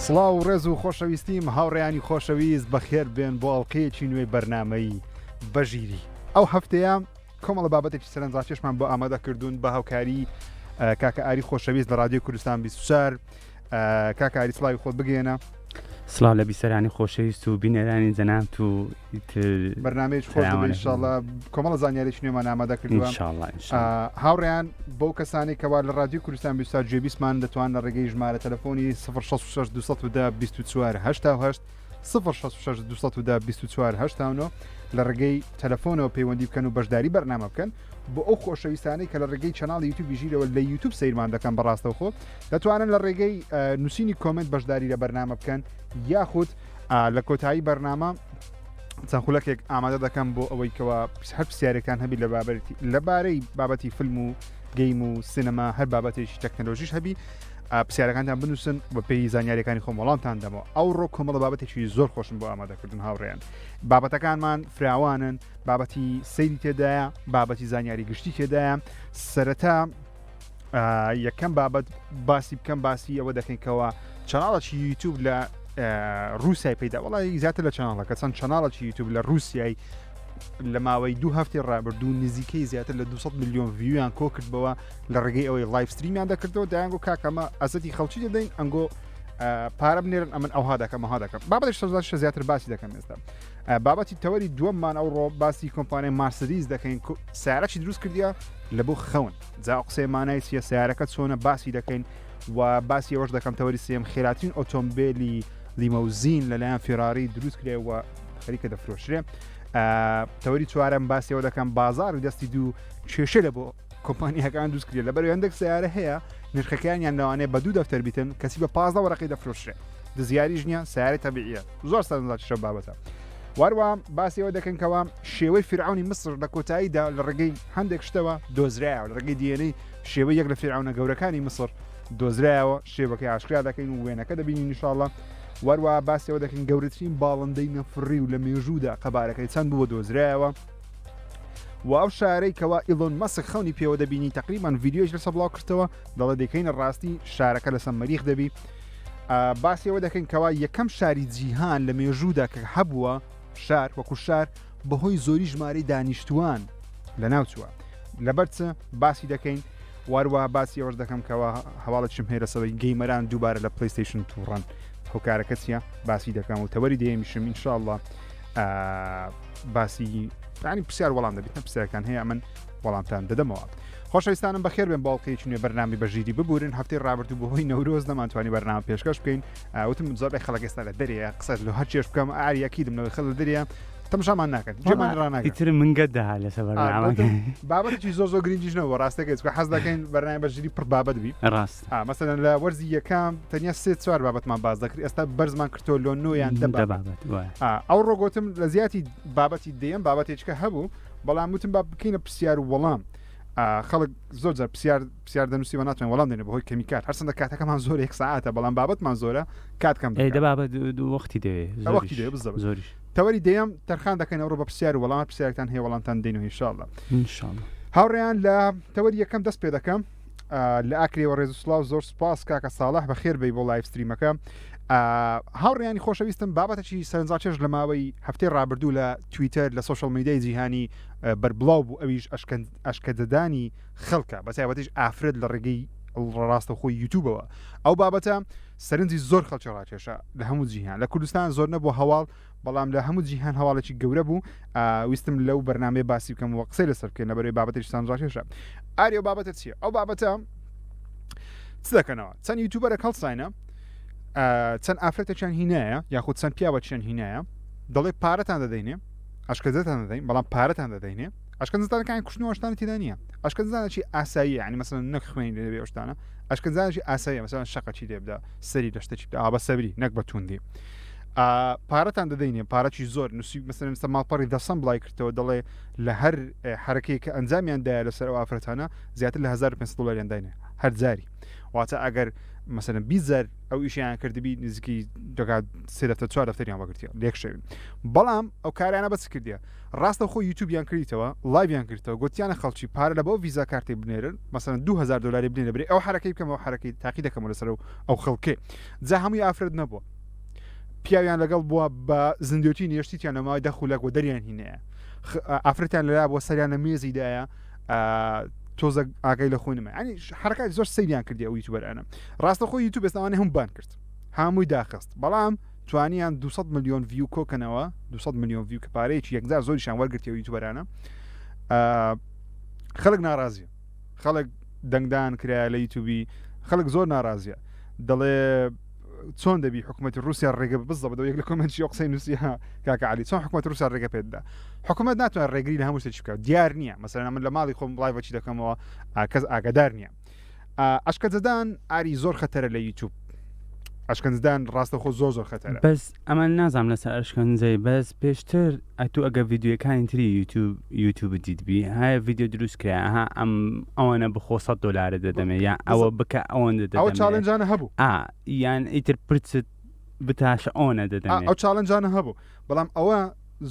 سڵاو و ڕێز و خۆشەویستیم هاوڕێیانی خۆشەویست بەخێر بێن بۆ ئەڵلقەیەکی نوێی بەرنمەی بەژیری ئەو هەفتەیە کۆمەڵە بابەتێکی سەرنجڕاکێشمان بۆ ئامادە کردوون بە هاوکاری کاکە ئاری خۆشەویست لە رادیۆ کوردستان 24 کاکە ئاری سڵاوی خۆت بگەێنە. سڵاو لە بیسەرانی خۆشەویست و بینەرانی جەنابت و بەرنمەیەکی خۆش دەبێت ئینشاءاللە کۆمەڵە زانیاریی نوێمان ئامادە کردووە هاوڕێیان بەو کەسانی کەوا لە رادیۆ کوردستان 24 گوێبیستمان دەتوان لە ڕێگەی ژمارە تەلەفۆنی 066 210 24 88 066 210 24 89 لە ڕێگەی تەلەفۆنەوە پەیوەندی بکەن و بەشداری بەرنامە بکەن بۆ ئەو خۆشەویستانەی کە لە ڕێگەی channel ی یوتیوبی ژیرەوە لە یوتیوب سەیرمان دەکەن بە ڕاستەوخۆ دەتوانن لە ڕێگەی نووسینی comment بەشداری لە بەرنامە بکەن یاخود لە کۆتایی بەرنامە چەند خولەکێک ئامادە دەکەم بۆ ئەوەی کەوا هەر پرسیارێکتان هەبی لە بابەتی لەبارەی بابەتی فیلم و game و سینەما هەر بابەتێکی تەکنەلۆژیش هەبی پرسیارەکانتان بنووسن بە پێی زانیاریەکانی خۆم وەڵامتان دەمەوە ئەوڕۆ کۆمەڵە بابەتێکی زۆر خۆشم بۆ ئامادەکردن هاوڕێیان بابەتەکانمان فراوانن بابەتی سەیری تێدایە بابەتی زانیاری گشتی تێدایە سەرەتا یەکەم بابەت باسی بکەم باسی ئەوە دەکەین کەەوە channel ێکی یوتیوب لە رووسای پەیدا وڵی زیاتر لە channel ەکە چەند channel ێکی یوتیوب لە رووسای لە ماوەی دوو هەفتی ڕابردوو نزیکەی زیاتر لە 200 میلیۆن view یان کۆ کردبەوە لە ڕێگەی ئەوەی live stream یان دەکردەوە دایانگۆ کاکەمە ئەزەتی خەڵکی دەدەین ئەنگۆ پارە بنێرن ئەمن ئەوها دەکەم ئەوها دەکەم بابەتی شەزار زیاتر باسی دەکەم ئێستا بابەتی تەوەری دووەممان ئەوڕۆ باسی کۆمپانیای مارسدیز دەکەین سیارەی دروست کردیە لە بۆ خەون جا قسەی مانای چیە سیارەکە چۆنە باسی دەکەین و باسی ئەوەش دەکەم تەوەری سێم خێراترین ئۆتۆمبیلی limousine لەلایەن فێراری دروست کرێ و خەریکە دەفرۆشرێ تەوەری چوارەم باسیەوە دەکەم بازار و دەستی دوو کێشە لە بۆ کۆمپانیاکان دروست کرێ لەبەر هەندێک سیارە هەیە نرخەکانیان لەوانەیە بە دوو دەفتەر بیتن کەسی بە 15 وەرەقی دەفرۆشرێ دزیاریش نییە سیارەی تەبیعیە زۆر سەرنجڕاکێشە بابەتە واروە باسیەوە دەکەن کەەوە شێوەی فرعونی مسر لە کۆتاییدا لە ڕێگەی هەندێک شتەوە دۆزرایەوە لە ڕێگەی DNA شێوەی یەک لە فیرعەونە گەورەکانی میسر دۆزرایەوە، شێوەکەی ئاشکرا دەکەین و وێنەکە دەبینین ان شاء اللە. وەروەها باسی ئەوە دەکەین گەورەترین باڵندەی نەفڕیو لە مێژوودا قەبارەکەی چەند بووە دۆزرایەوە. و ئەو شارەی کەوا ئیلۆن مەسک خەونی پێوە دەبینی تقریبان ڤیدیۆش لەسەر بڵاو کردەوە دەڵێ دەکەینە ڕاستی شارەکە لەسەر مەریخ دەبی باسی ئەوە دەکەین کەوا یەکەم شاری جیهان لە مێژوودا کە هەبووە شار وەکو شار بەهۆی زۆری ژمارەی دانیشتووان لەناوچووە لەبەر چ باسی دەکەین واروە باسی ئەوەش دەکەم کەەوە هەواڵێکشم هەیە لەسەوەی gamer ان دووبارە لە پلیستیشن تووڕەن هۆکارەکە چییە باسی دەکەم و تەوەری دەیەمیشم ئینشاءاللە باسی ینی پرسیار وەڵام دەبێت پرسیارەکان هەیە من وەڵامتان دەدەمەوە خۆشەویستانم بەخێر بێن باڵقەیەکی نوێ بەرنامی بەژیری ببورن هەفتەی ڕابردوو بەهۆی نەورۆز نەمانتوانی بەرنامە پێشکەش بکەین وتم زۆربەی خەڵک ئێستا لە دەرەیە قسە لە هەر چێش بکەم ئاریەکیدم لەوەی خەڵک لە دەرەیە تەماشامان ناکەن جێمان ڕاناگرن ئیتر من گەت دەها لەسەر بەرنامەکە بابەتێکی زۆر زۆر گرنگیش نەبوو ڕاستەکەی چونکە حەز دەکەین بەرنامە بە ژیری پڕ بابەت بی ڕاست آ مەسەلەن لە وەرزی یەکەم تەنیا سێ چوار بابەتمان باس دەکرد ئێستا بەرزمان کردەوە لۆ نۆ یان دە دە بابەت بابەت وایە آ ئەو ڕۆ گوتم لە زیاتی بابەتی دەیەم بابەتێکە هەبوو بەڵام وتم با بکەینە پرسیار و وەڵام آ خەڵک زۆر جار پرسیار پرسیار دەنووسی و ناتوانین وەڵام دەینەوە بەهۆی کەمی کات هەرچەندە کاتەکەمان زۆر یەک سەعاتە بەڵام بابەتمان زۆرە کات کەم ئەی دە بابەت وەختی دەوێ وەختی دەوێ بزەبت زۆریش تەوەری دەیەم تەرخان دەکەین ئەوڕۆ بە پرسیار و وەڵام پرسیارتان هەیە وەڵامتان دەینەوە ئینشاءاللە ئینشاءاللە هاوڕێیان لە تەوەری یەکەم دەست پێ دەکەم لە ئاکرێوە ڕێز و سڵاو زۆر سپاس کاکە ساڵح بەخێر بێی بۆ live stream ەکە هاوڕێیانی خۆشەویستم بابەتێکی سەرنجڕاکێش لە ماوەی هەفتەی ڕابردوو لە تویتەر لە social media ی جیهانی بەربڵاو بوو ئەویش ئەشکەنجەدانی خەڵکە بە تایبەتیش ئافرەت لە ڕێگەی ڕاستەوخۆی یوتیوبەوە ئەو بابەتە سەرنجی زۆر خەڵکی ڕاکێشا لە هەموو جیهان لە کوردستان زۆر نەبوو هەواڵ بەڵام لە هەموو جیهان هەواڵێکی گەورە بوو ویستم لەو بەرنمەیە باسی بکەم و قسەی لەسەر بکەین لەبەرەی بابەتێکی سەرنجڕاکێشە ئاری ئەو بابەتە چییە ئەو بابەتە چ دەکەنەوە چەند یوتیوبەرە هەڵساینە چەند ئافرەتێکیان هینایە یاخود چەند پیاوەچیان هینایە دەڵێ پارەتان دەدەینێ ئەشکەنجەتان دەدەین بەڵام پارەتان دەدەینێ ئەشکەنجەدانەکان کوشتن و شتانە تێدا نییە ئەشکەنجەدانێکی ئاساییە یعنی مەسەلەن نەک خوێنی لێ دەبێ ئەو شتانە ئەشکەنجەدانێکی ئاساییە مەسەلەن شەقەکی لێ بدە سەری لە شتێکی بدە ئا بە سەبری نەک بە توندی. پارەتان دەدەینێ پارەی زۆر نووسی مەسەلەن ئێستا ماڵپەڕی The Sun بڵای کردەوە دەڵێ لە هەر حرەکەی کە ئەنجامیان دایە لەسەر ئەو ئافرەتانە زیاتر لە 1500 دلاریان داینێ هەر جاری واتە ئەگەر مەسەلەن 20 جار ئەو ئیشیان کردبی نزیکی دەگات سێ دەفتەر چوار دەفتەریان وەگرتیە لێک شەوی بەڵام ئەو کارانە بەس کردیە ڕاستە خۆ یوتیوبیان کردیتەوە لایڤیان کردەوە گوتیانە خەڵکی پارە لە بۆ ڤیزا کارتی بنێرن مەسەلەن 2000 دلاری بنێرە برێ ئەو حرەکەی بکەمەوە حرەکەی تاقی دەکەمەوە لەسەر ئەو خەڵکێ جا هەمووی ئافرەت نەبووە پیاویان لەگەڵ بووە بە زیندێتی نێشتیان لە ماوەی دە خولەک و دەریان هینەیە ئافرەتیان لەلا بۆ سەریان لە مێزیدایە تۆزە ئاگای لە خۆی نمە ینی حرکات زۆر سەیریان کردی ئەو یوتیوبەرانە ڕاستە خۆی یوتیوب ئێستاوانە هەم بان کرد هەمووی داخست بەڵام توانیان 200 میلیۆن view کۆکەنەوە 200 میلیۆن view کە پارەیەکی یەکجار زۆریشان وەرگرتی ئەو یوتیوبەرانە خەڵک ناڕازیە خەڵک دەنگدان کرایە لە یوتیوبی خەڵک زۆر ناڕازیە دەڵێ چۆن دەبی حکوومەتی رووسیا ڕێگە بزەبەوە یەک لە comment ی ئەو قسەی نووسی ها کاکە علی چۆن حکوومەت رووسیا ڕێگە پێدا حکوومەت ناتوانێت ڕێگری لە هەموو شتێکی بکات دیار نییە مەسەلەن من لە ماڵی خۆم live ەچی دەکەمەوە کەس ئاگادار نییە ئەشکەنجەدان ئاری زۆر خەتەرە لە یوتیوب ئەشکەنجدان ڕاستەخۆ زۆر زۆر خەتەرە بەس ئەمە نازانم لەسەر ئەشکەنجەی بەس پێشتر ئەتوو ئەگە ڤیدیۆکانی تری یوتیوب یوتیوب دیتبی هەیە ڤیدیۆ دروست کرا ها ئەم ئەوەنە بخۆ 100 دلارە دەدەمێ یا ئەوە بکە ئەوەندە ئەو دەدەمێ challenge انە هەبوو ئا یان ئیتر پرچت بتاشە ئەوەنە دەدەمێ ئەو challenge انە هەبوو بەڵام ئەوە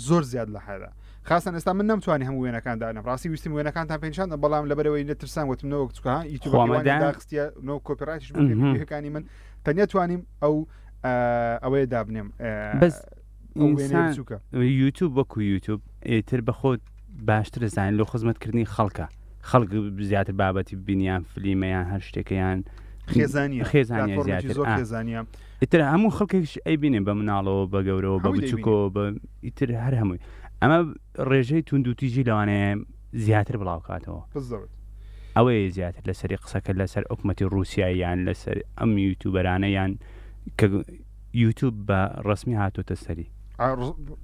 زۆر زیاد لە حەدە خاستان ئێستا من نەمتوانی هەموو وێنەکان دانم ڕاستی ویستم وێنەکانتان پێنیشان دەم بەڵام لەبەرەوەی نەترسان وتم نەوەک چکە یوتیوب خۆمەدان. داخستیە نۆ copyright یش بکرێت ڤیدیۆکانی من تەنیا توانیم ئەو ئەوەیە دابنێم بەس ئینسان یوتیوب وەکو یوتیوب ئیتر بە خۆت باشتر زانین لۆ خزمەتکردنی خەڵکە خەڵک زیاتر بابەتی بینیان فلیمەیان هەر شتێکیان خێزانی خێزانیە زیاتر زۆر خێزانیە ئیتر هەموو خەڵکێکش ئەیبینێ بە مناڵەوە بە گەورەوە بە بچووکەوە بە ئیتر هەر هەمووی ئەمە ڕێژەی توندوتیژی لەوانەیە زیاتر بڵاوکاتەوە ئەوەیە زیاتر لەسەری قسەکە لەسەر حکومەتی رووسیا یان لەسەر ئەم یوتوبەرانە یان کە یوتوب بە ڕسمی هاتۆتە سەری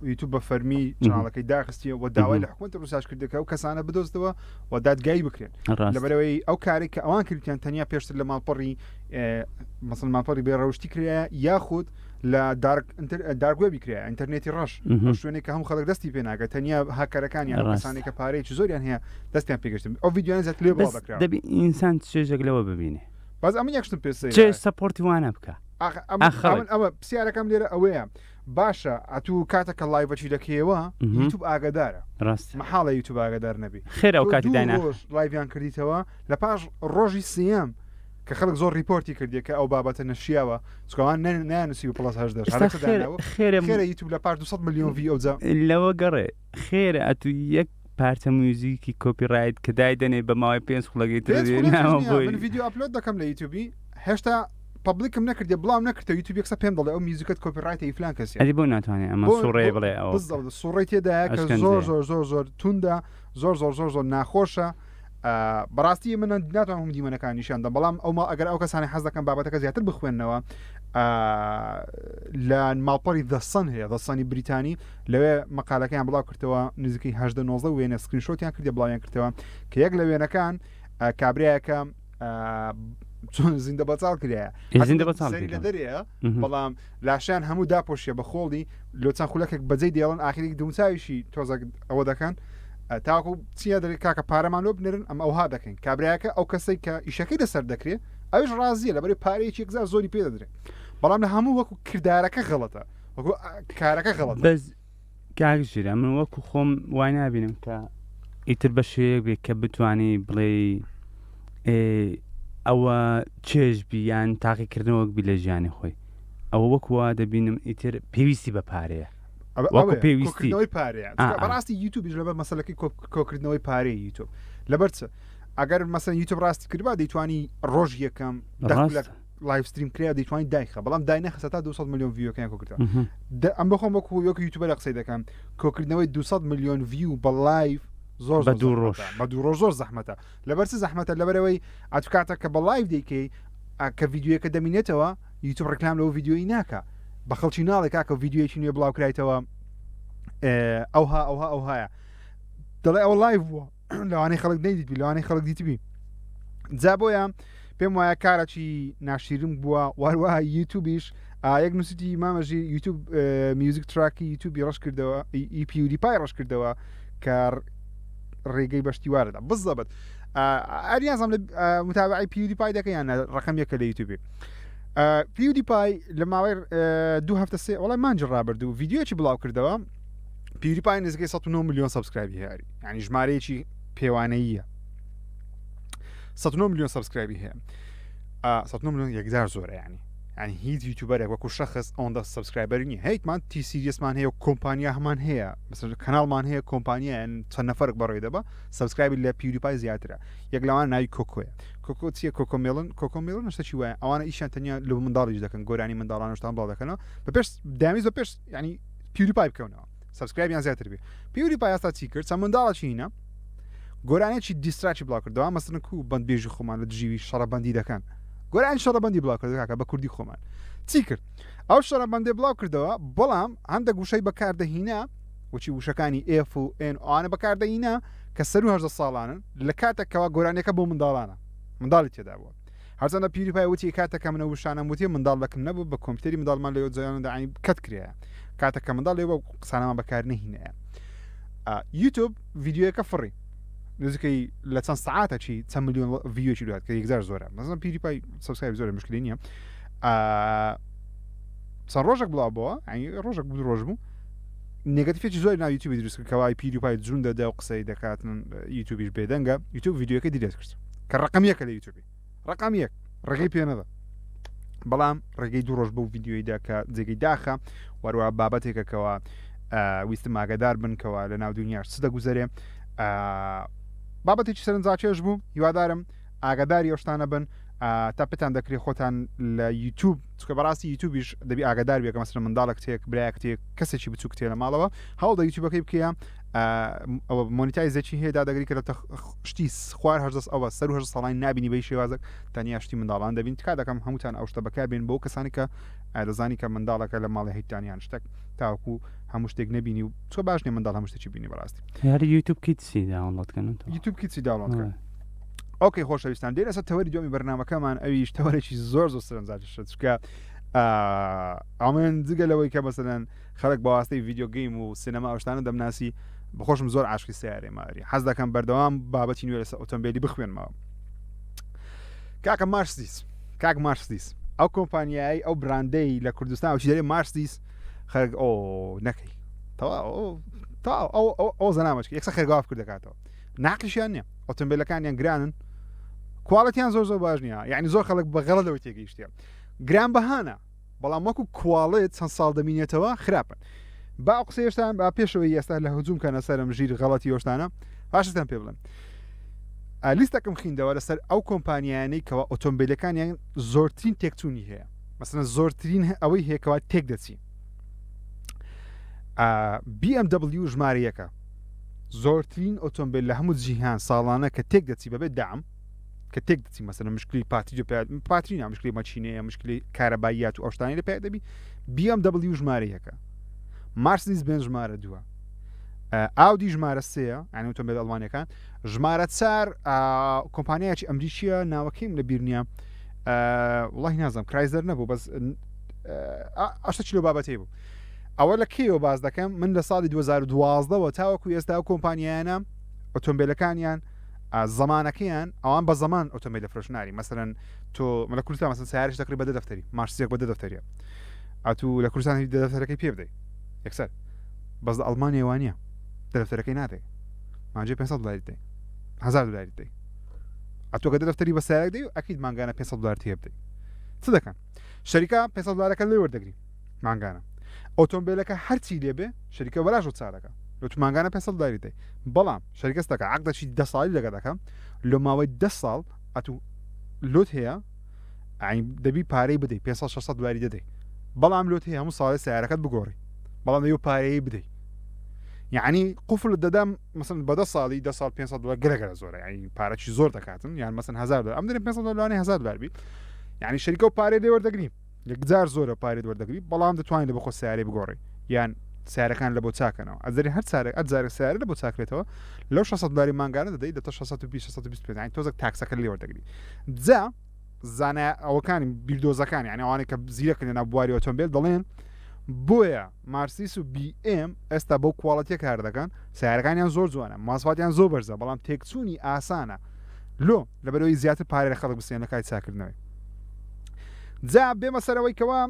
یوتوب بە فەرمی channel ەکەی داخستیە و داوای لە حکومەتی ڕووسیاش کردەکە و کەسانە بدۆزتەوە و دادگایی بکرێن لەبەرەوەی ئەو کارێک کە ئەوان کردیان تەنیا پێشتر لە ماڵپەڕی مەسەلەن ماڵپەڕی بێ ڕەوشتی کرایە یاخود لە dark dark web ی کرایە ئینتەرنێتی ڕەش شوێنێک کە هەموو خەڵک دەستی پێ ناگە تەنیا هاکەرەکان یان کەسانێک کە پارەیەکی زۆریان هەیە دەستیان پێگەشتن ئەو ڤیدیۆیان زیاتر لێ بڵاو دەکرا دەبی ئینسان چێژێک لەوە ببینێ بەس ئەمن یەک شتم پێ سەیرە چێ support ی وانە بکە ئەمن ئەوە پرسیارەکەم لێرە ئەوەیە باشە ئەتوو کاتە کە live ەکی دەکەیەوە یوتوب ئاگادارە ڕاست مەحاڵە یوتوب ئاگادار نەبی خێرا ئەو کاتی داینا ڕۆژ live یان کردیتەوە لە پاش ڕۆژی سێیەم کە خەڵک زۆر report ی کردیە کە ئەو بابەتە نەشیاوە چونکە ئەوان نەیاننووسی بە plus 18 خێرە خێرە یوتیوب لە پاش 200 میلیۆن view ئەوجا لەوە گەڕێ خێرە ئەتو یەک پارچە میوزیکی copyright کە دایدەنێ بە ماوەی پێنج خولەکەی تر من ڤیدیۆ upload دەکەم لە یوتیوبی هێشتا public م نەکردێ بڵاو نەکردەوە یوتیوب یەکسە پێم دەڵێ ئەو میوزیکت copyright ە ئی فلان کەسی ئەدی بۆ ناتوانێت ئەمە سوڕێ بڵێ ئەوە بالضبط سوڕەی تێدایە کە زۆر زۆر زۆر زۆر توندە زۆر زۆر زۆر زۆر ناخۆشە بەڕاستی من ناتوانم هەموو دیمەنەکان نیشان دەم بەڵام ئەو ئەگەر ئەو کەسانی حەز دەکەن بابەتەکە زیاتر بخوێنەوە لە ماڵپەڕی The Sun هەیە The Sun ی بریتانی لەوێ مەقالەکەیان بڵاو کردەوە نزیکەی هەدە 19 وێنە screenshot یان کردی بڵاویان کردەوە کە یەک لە وێنەکان کابراایەکە چۆن زیندە بەچاڵ کرایە زیندە بەچاڵ لە دەرەیە بەڵام لاشیان هەموو داپۆشیە بە خۆڵی لۆ چەند خولەکێک بەجێی دێڵن ئاخیرێک دەموچاویشی تۆزەک ئەوە دەکەن تاکو چیە دەێت کاکە پارەمان لۆ بنێرن ئەم ئەوها دەکەین کابراەکە ئەو کەسێک کە ئیشەکەی لەسەر دەکرێت ئەوش ڕازیە لەبەری پارەیەکی یەکجار زۆری پێ دەدرێت بەڵام لە هەموو وەکو کردارەکە غەڵەتە وەکو کارەکە غەڵەت بەس کاک ژیرە من وەکو خۆم وای نابینم کە ئیتر بە شێوەیەک بێ کە بتانی بڵێ ئەوە چێژ بی یان تاقیکردنەوەک بی لە ژیانی خۆی ئەوە وەکو وا دەبینم ئیتر پێویستی بە پارەیە وەکو پێویستی پارەیە بەڕاستی یوتیوبیش لەبەر مەسەلەکەی کۆکردنەوەی پارەی یوتیوب لەبەر چ ئەگەر مەسەن یوتیوب ڕاستی کردبا دەیتوانی ڕۆژ یەکەم live stream کرا دەیتوانی دایخە بەڵام داینەخستە تا 200 میلیۆن view ەکەیان کۆکردەوە ئەم بەخۆم وەکو وەکو یوتیوبەر قسەی دەکەم کۆکردنەوەی 200 میلیۆن view بە live زۆر بە دوو ڕۆژ بە دوو ڕۆژ زۆر زەحمەتە لەبەر چ زەحمەتە لەبەرەوەی ئەتو کاتە کە بە live دەیکەی کە ڤیدیۆیەکە دەمینێتەوە یوتیوب ڕیکلام لەو ڤیدیۆیی ناکە بە خەڵکی ناڵێ کاکە ڤیدیۆیەکی نوێ بڵاو کرایتەوە ئەوها ئەوها ئەوهایە دەڵێ ئەوە live بووە لەوانەیە خەڵک نەیدیتبی لەوانەیە خەڵک دیتبی جا بۆیە پێم وایە کارەکی ناشیرم بووە واروە یوتوبیش یەک نووسیتی مامە ژیر یوتوب میوزیک track ی یوتوبی ڕەش کردەوە ئی پیودی پای ڕەش کردەوە کە ڕێگەی بەشتی وارەدا بزەبت ئەریازم لە متابعی پیودی پای دەکە یان ڕقم یەکە لە یوتوبی پیودی پای لە ماوەی دو هەفتە سێ وڵای مانجی ڕابردوو ڤیددیوەکی بڵاو کردەوە پیودی پای نزیکەی 19 میلیۆن subscribe ی هەیە ینی ژمارەیەکی پێوانەیە 19 میلیۆن subscribe ی هەیە 19 میلیۆن یەکجار زۆرە ینی یعنی هیچ YouTuber ێک وەکو شخص ئەوەندە subscriber نییە هەیتمان تی سیریسمان هەیە و کۆمپانیا هەمان هەیە مەسەلەن کەناڵمان هەیە کۆمپانیایان چەند نەفەرک بەڕێ دەبە subscribe ی لە پیوریپای زیاترە یەک لەوان ناوی کۆکۆیە کۆکۆ چییە کۆکۆ مێڵن کۆکۆ مێڵن شتێکی وایە ئەوانە ئیشیان تەنیا لە منداڵیش دەکەن گۆرانی منداڵان شتان بڵاو دەکەنەوە بە پێش دامیز بە پێش ینی پیوریپای بکەونەوە subscribe یان زیاتر بێ پیوریپای ئێستا چی کرد چەند منداڵە چینە گۆرانێکی diss track ی بڵاو کردەوە مەسەلەن کو بەندبێژی خۆمان لە دژیوی شەڕەبەندی دەکەن گۆرانی شەڕەبەندی بڵاو کردەوە کاکە بە کوردی خۆمان چی کرد ئەو شەڕەبەندێ بڵاو کردەوە بەڵام هەندێک وشەی بەکاردەهینا وچی وشەکانی F و N ئەوانە بەکاردەهینا کە سەرو هەژدە ساڵانن لە کاتێکەوە گۆرانیەکە بۆ منداڵانە منداڵی تێدا بووە هەرچەندە پیوریپای وتی کاتێک کە منە وشانم وتی منداڵ لەکم نەبوو بە کۆمپیوتەری منداڵمان لەوێ جیاندا ینی کەت کرایە کاتێک کە منداڵ لێوە قسانەمان بەکار نەهینایە یوتوب ڤیدیۆیەکە فڕی نزیکەی لە چەند سعاتە چی چەند میلیۆن view ێکی دوات کە یەکجار زۆرە مەزن پیری پای subscribe زۆرە مشکلی نییە چەند ڕۆژێک بڵاو بووە ڕۆژێک بوو ڕۆژ بوو negative ێکی زۆری ناو یوتیوبی دروست کرد کەوای پیری پای جون دەدا و قسەی دەکات یوتیوبیش بێدەنگە یوتیوب ڤیدیۆکە delete کرد کە ڕقم یەکە لە یوتیوبی ڕقم یەک ڕێگەی پێ نەدا بەڵام ڕێگەی دوو ڕۆژ بەو ڤیدیۆیدا کە جێگەی داخە وەروە بابەتێکەکەەوە ویستم ئاگادار بن کەەوە لە ناو دنیاش چ دەگوزەرێ بابەتێکی سەرنجاکێش بوو هیوادارم ئاگاداری ئەو شتانە بن تا پێتان دەکرێت خۆتان لە یوتوب چکە بەڕاستی یوتوبیش دەبی ئاگادار بێ کە مەسەلەن منداڵە کتێک برایە کتێک کەسێکی بچوو کتێ لە ماڵەوە هەوڵدە یوتیوبەکەی بکەیە ئەوە monetize ێکی هەیە دادەگری کە لە شتی خوار هەژدە ئەوە سەر هەژدە ساڵانی نابینی بەی شێوازێک تەنیا شتی منداڵان دەبین تکا دەکەم هەمووتان ئەو شتە بەکاربێن بۆ کەسانی کە دەزانی کە منداڵەکە لە ماڵی هیتانیان شتێک تاوەکو هەموو شتێک نەبینی و چۆ باش نیە منداڵ هەموو شتێکی بینی بەڕاستی هەر یوتیوب کیدسی download کەن یوتیوب کیدسی download کەن okay خۆشەویستان دێنە سەر تەوەری دومی بەرنمەکەمان ئەویش تەوەرێکی زۆر زۆر سەرنجڕاکێشە چکە ئەمن جگە لەوەی کە مەسەلەن خەڵک بەواستەی video game و سینەما ئەوشتانە دەمناسی بەخۆشم زۆر عاشقی سیارێ ماری حەز دەکەم بەردەوام بابەتی نوێ لەسەر ئۆتۆمبیلی بخوێنمەوە کاکە مارسدیس کاک مارسدیس ئەو کۆمپانیایی ئەو براندەی لە کوردستان ئەو چی دەرێ مارسدیس خەرگ ئۆ نەکەی تەواو ئەو ئەو زەنامەچکە یەکسە خێرگاف کرد دەکاتەوە ناقیشیان نییە ئۆتۆمبیلەکانیان گرانن quality یان زۆر زۆر باش نییە یعنی زۆر خەڵک بە غەڵە لەوەی تێگەیشتە گران بەهانە بەڵام وەکو quality چەند ساڵ دەمینێتەوە خراپن با ئەو قسەیەشتان با پێشەوەی ئێستا لە هجوم کەنە سەرم ژیر غەڵەتی ئەوشتانە باشتان پێ بڵێم لیستەکەم خیندەوە لەسەر ئەو کۆمپانیانەی کەەوە ئۆتۆمبیلەکانیان زۆرترین تێکچوونی هەیە مەسەلەن زۆرترین ئەوەی هەیەکەوە تێک دەچی BMW ژمارە یەکە زۆرترین ئۆتۆمبیل لە هەموو جیهان ساڵانە کە تێک دەچی بەبێت دام کە تێک دەچی مەسەلەن مشکلی پاتری و پاتری نا مشکلی مەچینەیە مشکلی کارەباییات و ئەو شتانەی لە پێ دەبی BMW ژمارە یەکە مارسیدس بێنز ژمارە دووە ئاودی ژمارە سێە یعنی ئۆتۆمبیل ئەڵمانیەکان ژمارە چار کۆمپانیایکی ئەمریکیە ناوەکەیم لە بیر نییە وڵی نازم کرایزەر نەبوو بەس ئەشتە چلو بابەتی بوو ئەوە لە کێوە باز دەکەم من لە ساڵی 2012ەوە تاوەکو ئێستا ئەو کۆمپانیایانە ئۆتۆمبیلەکانیان زەمانەکەیان ئەوان بە زەمان ئۆتۆمبیل دەفرۆشناری مەسەرەن تۆ لە کوردستان مەسەن سیارش دەکڕی بە دە دەفتەری مارسیەک بە دە دەفتەریە ئەتوو لە کوردستان دە دەفتەرەکەی پێ بدەیت یەکسەر بەس لە ئەڵمانیا وانە دە دەفتەرەکەی نادەی مانجێ 500 دلاری دەی 1000 دلاری دەی ئەتۆ کە دە دەفتەری بە سیارەک دەی ئەکید مانگانە 500 دلار تێ بدەی چ دەکەن شەریکە 500 دلارەکە لێ وەردەگری مانگانە ئۆتۆمبیلەکە هەرچی لێبێ شەریکە بەلاش و چارەکە لۆ تو مانگانە 500 دلاری دەی بەڵام شەریکە ستەکە عقدەکی دە ساڵی لەگە دەکەم لۆ ماوەی دە ساڵ ئەتوو لۆت هەیە دەبی پارەی بدەیت 500 600 دلاری دەدەی بەڵام لۆت هەیە هەموو ساڵێ سیارەکەت بگۆڕی بەڵام دەیو پارەی بدەیت یعنی قفل دەدەم مەسن بە دە ساڵی دە ساڵ 500 دلار گەرەگەرە زۆرە یعنی پارەی زۆر دەکاتن یان مەسن 1000 دلار ئەم دەرێن 500 دلار 1000 دلار بی یعنی شەریکە و پارەی لێ وەردەگرین یەکجار زۆرە پارێت وەردەگری بەڵام دەتوانین لە بەخۆ سیارەی بگۆڕی یان سیارەکان لە بۆ چاکەنەوە ئەزەری هەر چارێک ئەر جارێک سیارە لە بۆ چاکرێتەوە لەو 600 دلاری مانگانە دەدەیت دەتە 620 625 یانی تۆزێک tax ەکە لێ وەردەگری جا زانە ئەوەکانی بیردۆزەکان یعنی ئەوانەی کە زیرەکن لەناو بواری ئۆتۆمبیل دەڵێن بۆیە مارسیس و بی ئێم ئێستا بەو quality ە کار دەکەن سیارەکانیان زۆر جوانە ماسفاتیان زۆر بەرزە بەڵام تێکچوونی ئاسانە لۆ لەبەرەوەی زیاتر پارە لە خەڵک بسێن لە کاتی چاکردنەوەی جا بێمە سەرەوەی کەوا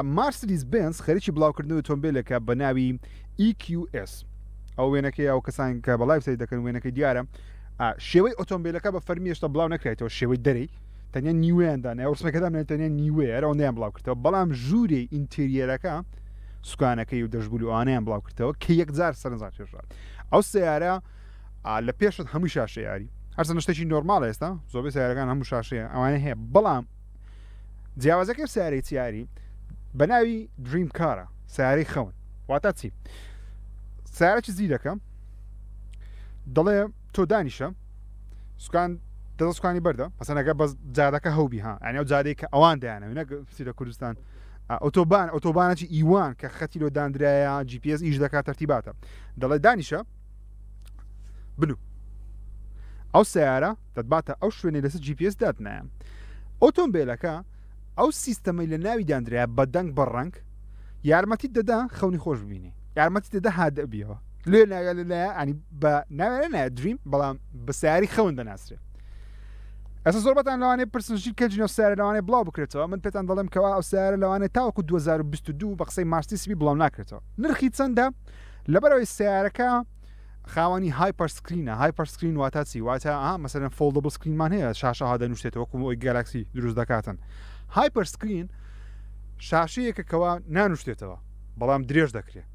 مارسیدیس بێنز خەریکی بڵاوکردنەوەی ئۆتۆمبیلێکە بە ناوی EQS ئەو وێنەکەی ئەو کەسان کە بە live سەیر دەکەن وێنەکەی دیارە شێوەی ئۆتۆمبیلەکە بە فەرمی هێشتا بڵاو نەکرایتەوە شێوەی دەرەی تەنیا نیوەیان دانای ڕسمەکەدام تەنیا نیوەیە هەر ئەوەندەیان بڵاو کردەوە بەڵام ژوورێ interior ەکە سوکانەکەی و دەشبول و ئەوانەیان بڵاو کردەوە کە یەکجار سەرنجڕاکێشرا ئەو سیارە لە پێشت هەموو شاشە یاری هەرچەندە شتێکی نۆرماڵ ئێستا زۆربەی سیارەکان هەموو شاشەیە ئەوانە هەیە بەڵام جیاوازەکەی سیارەی چیاری بە ناوی dream car ە سیارەی خەون واتە چی سیارەی زیرەکە دەڵێ تۆ دانیشە سوکان دەست سوکانی بەردە مەسەنەکە بەس جادەکە هەوبی ها ئەنی ئەو جادەی کە ئەوان دایانەوە نەک لە کوردستان ئۆتۆبان ئۆتۆبانەکی ئیوان کە خەتی لۆ دانرایە GPS ئیش دەکات تەرتیباتە دەڵێ دانیشە بنو ئەو سیارە دەتباتە ئەو شوێنەی لەسەر GPS داتنایە. ئۆتۆمبێلەکە ئەو سیستەمەی لە ناوی دانرایە بە دەنگ بە ڕەنگ یارمەتیت دەدا خەونی خۆش ببینی یارمەتی دەدا هادەبیەوە لێ ناوێ لەلایە ئەنی بە ناوێ نایە dream بەڵام بە سیاری خەون دەناسرێ ئەسە زۆربەتان لەوانەیە پرسن ژیر کەنجی ناو سیارە لەوانەیە بڵاو بکرێتەوە من پێتان دەڵێم کەوا ئەو سیارە لەوانەیە تاوەکو 2022 بە قسەی مارسیسبی بڵاو ناکرێتەوە نرخی چەندە لەبەرەوەی سیارەکە خاوەنی hyper screen ە hyper screen واتا چی واتە ئا مەسەلەن foldable screen مان هەیە شاشە ها دەنووسێتەوە وەکو ئەوی گالاکسی دروست دەکاتن hyper screen شاشەیەکە کەوا نانوشتێتەوە بەڵام درێژ دەکرێت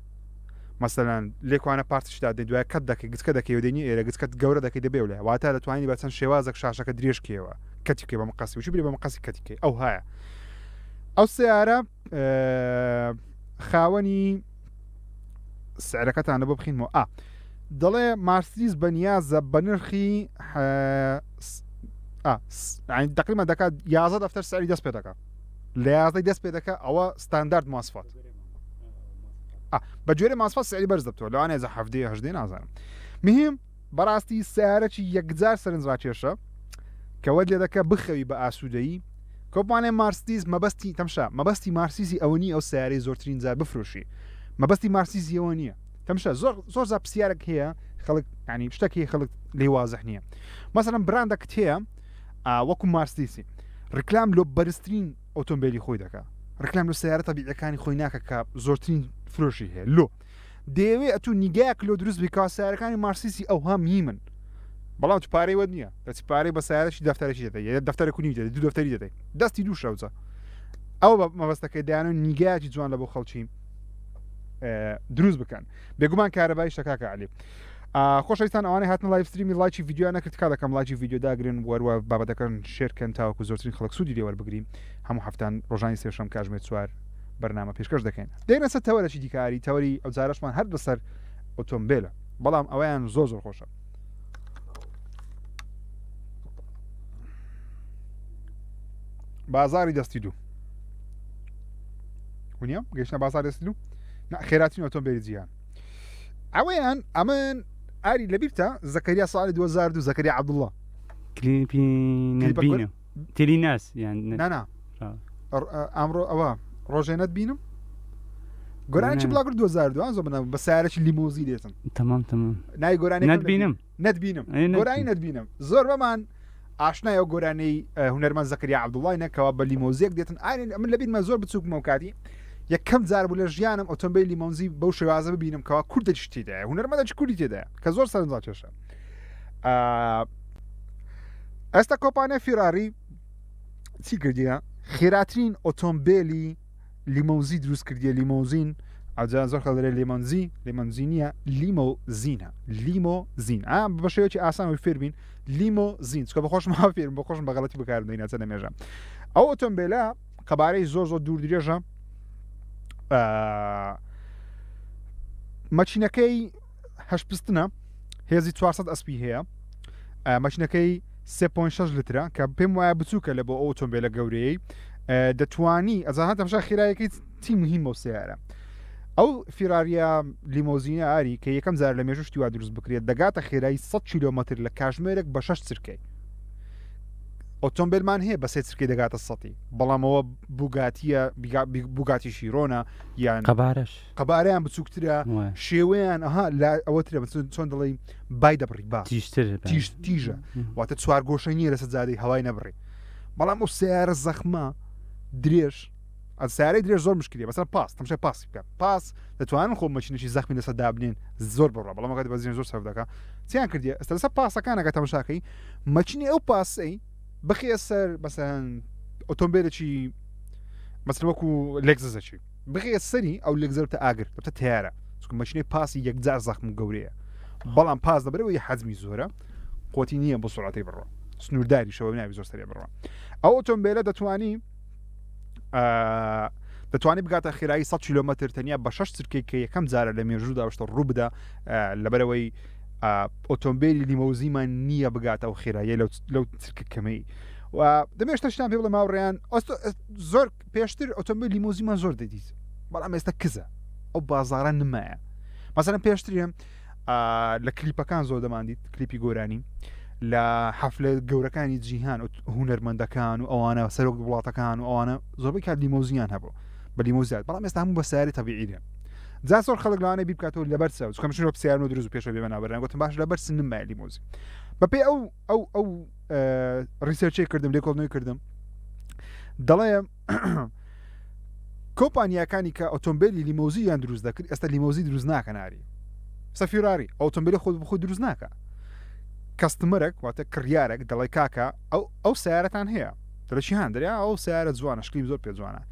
مەسەلەن لێکوانە پارتشدا دێ دوای کەت دەکەی گچکە دەکەی و دێنی ئێرە گچکەت گەورە دەکەی دەبێ لە واتە دەتوانانی بە چەند شێوازێک شاشەکە درێژکەوە کەتی بکەی بە مقەسی وچی بری بە مقەسی کەتیکەی ئەو هایە ئەو سیارە خاوەنی سعرەکەتانە بۆ بخینمەوە ئا دەڵێ مارسیس بەنیازە بە نرخی دقیمە دەکات یازە دەفتەر سعری دەست پێ دەکات لە یازدەی دەست پێ دەکات ئەوە ستاندارد ماسفات بە گوێرە ماسفات سعری بەرز دەبتەوە لەوانەیە زە هەفتەیە هەژدەی نازانم مهم بەڕاستی سیارەکی یەکجار سەرنجڕاکێشە کە وەت لێ دەکە بخەوی بە ئاسوودەیی کۆمپانیای مارسدیز مەبەستی تەمشا مەبەستی مارسیزی ئەوە نییە ئەو سیارەی زۆرترین جار بفرۆشی مەبەستی مارسیزی ئەوە نییە تەمشا زۆر زۆر زار پرسیارێک هەیە خەڵک ینی شتێک هەیە خەڵک لێ وازح نییە مەسەلەن براندەکت هەیە وەکو مارسدیسی ڕیکلام لۆ بەرزترین ئۆتۆمبیلی خۆی دەکا ڕیکلام لۆ سیارە تەبیعەکانی خۆی ناکە کە زۆرترین فرۆشی هەیە لۆ دەیەوێ ئەتوو نیگایەک لۆ دروست بی کەوا سەیارەکانی مارسیسی ئەوها مهیمن بەڵام تو پارەی وەت نییە دەچی پارەی بە سەیارەکی دەفتەرێکی دەدەی یە دەفتەرێک و نیو دەدەی دوو دەفتەری دەدەی دەستی دوو شەوجە ئەوە بە مەبەستەکەی دایانە نیگایەکی جوان لە بۆ خەڵکی دروست بکەن بێگومان کارەبای شەکاکە علی خۆشەویستان ئەوانەی هاتن live stream ی لایکی ڤیدیۆ نەکرد تکا دەکەم لایکی ڤیدیۆ داگرن وەروە بابەتەکەن share کەن تاوەکو زۆرترین خەڵک سوودی لێوەربگرین هەموو هەفتان ڕۆژانی سێشەم کاژمێر چوار بەرنامە پێشکەش دەکەین دێنە سەر تەوەرەکی دیکاری تەوەری ئەوجارەشمان هەر لەسەر ئۆتۆمبیلە بەڵام ئەویان زۆر زۆر خۆشە بازاری دەستی دوو ونیە گەشتە بازار دەستی دوو خێراترین ئۆتۆمبیلی جیهان ئەوەیان ئەمن ئاری لەبیرتە زەکەریا ساڵی 2002 زەکەریا عەبدوڵڵا کلیپی نەبینم تێلی ناس یان نانا ئەمڕۆ ئەوە ڕۆژێنەت بینم گۆرانیی بڵاو کرد 2002 زۆر بناو بە سیارەی لیمۆزی دێتن تەمام تەمام نای گۆرانی نەتبینم نەتبینم گۆرانی نەتبینم زۆر بەمان ئاشنای ئەو گۆرانەی هونەرمەند زەکریا عەبدوڵای نەکەوە بە لیمۆزیەک دێتن ئاین من لەبیرمە زۆر بچووکمەوە کاتی یەکەم جار بوو لە ژیانم ئۆتۆمبیل لیمۆزی بەو شێوازە ببینم کەوا کوردێکی تێدایە هونەرمەندێکی کوردی تێدایە کە زۆر سەرنجڕاکێشە ئێستا کۆمپانیای فیراری چی کردیە خێراترین ئۆتۆمبیلی لیمۆزی دروست کردیە لیمۆزین ئەجا زۆر خەڵ دەرێ لیمۆنزی لیمۆنزی نییە لیمۆزینە لیمۆزین ئا بە شێوەیەکی ئاسان وی فێربین لیمۆزین چکە بە خۆشم ها فێرم بە خۆشم بە غەڵەتی بەکارم دەینا چەندە مێژە ئەو ئۆتۆمبیلە قەبارەی زۆر زۆر دوور درێژە مەچینەکەی هەشت پستنە هێزی 400 ئەسپی هەیە مەچنەکەی 3.6 لترە کە پێم وایە بچووکە لە بۆ ئەو ئۆتۆمبیلە گەورەیە دەتوانی ئەزان تەمشا خێرایەکەی چی مهمە و سیارە ئەو فیراریە لیمۆزینە ئاری کە یەکەم جار لە مێژوو شتی وا دروست بکرێت دەگاتە خێرایی 100 کیلۆمەتر لە کاژمێرێک بە 6 چرکەی. ئۆتۆمبیلمان هەیە بە سێ چرکەی دەگاتە سەتی بەڵام ئەوە بوگاتیە بوگاتی شیرۆنە یان قەبارەش قەبارەیان بچووکترە شێوەیان ئەها لا ئەوەترە چۆن دەڵێی بای دەبڕی با تیژتر تیژ تیژە واتە چوار گۆشە نییە لەسەر جادەی هەوای نەبڕی بەڵام ئەو سیارە زەخمە درێژ سیارەی درێژ زۆر مشکلی بەسەر پاس تەمشای پاسی بکە پاس دەتوانن خۆ مەچینێکی زەخمی لەسەر دابنێن زۆر بڕە بەڵام ئەگەر بەزین زۆر سەرف دەکا چیان کردیە ئێستا لەسەر پاسەکانەکە تەمشاکەی مەچینی ئەو پاسەی بخێ سەر مەسەن ئۆتۆمبیلێکی مەسەن وەکو لێکززەکی بخێ سەری ئەو لێکزەرتە ئاگر دەبتە تیارە چونکە مەچینەی پاسی یەکجار زەخم و گەورەیە بەڵام پاس دەبەرەوەی حەزمی زۆرە قوتی نییە بۆ سرعەتی بڕۆ سنوورداریشەوە ناوی زۆر سەرێ بڕۆ ئەو ئۆتۆمبیلە دەتوانی دەتوانێت بگاتە خێرایی 100 کیلومتر تەنیا بە 6 چرکەی کە یەکەم جارە لە مێژوودا شتە ڕوو بدا لەبەرەوەی ئۆتۆمبیلی لیمۆزیمان نییە بگاتە ئەو خێراییە لەو چرکە کەمەی و دەمێ شتەشتان پێ بڵێ ماوڕیان زۆر پێشتر ئۆتۆمبیل لیمۆزیمان زۆر دەدیت بەڵام ئێستا کزە ئەو بازارە نمایە مەسەلەن پێشترێ لە کلیپەکان زۆر دەماندیت کلیپی گۆرانی لە حەفلە گەورەکانی جیهان و هونەرمەندەکان و ئەوانە سەرۆک وڵاتەکان و ئەوانە زۆربەی کات لیمۆزیان هەبوو بە لیمۆزیات بەڵام ئێستا هەموو بە سیاری تەبیعی دێن جا زۆر خەڵک لەوانەیە بیر بکاتەوە لەبەر چ چونکە من پرسیارم لۆ دروست بوو پێشەوە بێمە ناو بەرنامە گوتم باش لەبەر چ نمایە لیمۆزی بەپێی ئەو ئەو ئەو research ەی کردم لێکۆڵنەوەی کردم دەڵێ کۆمپانیاکانی کە ئۆتۆمبیلی لیمۆزیان دروست دەکرد ئێستا لیمۆزی دروست ناکەناری سەفیراری ئۆتۆمبیلی خۆ بخۆ دروست ناکە customer ێک واتە کڕیارێک دەڵێ کاکە ئەو ئەو سیارەتان هەیە دەڵێ هان دەریا ئەو سیارە جوانە شکلیم زۆر پێ جوانە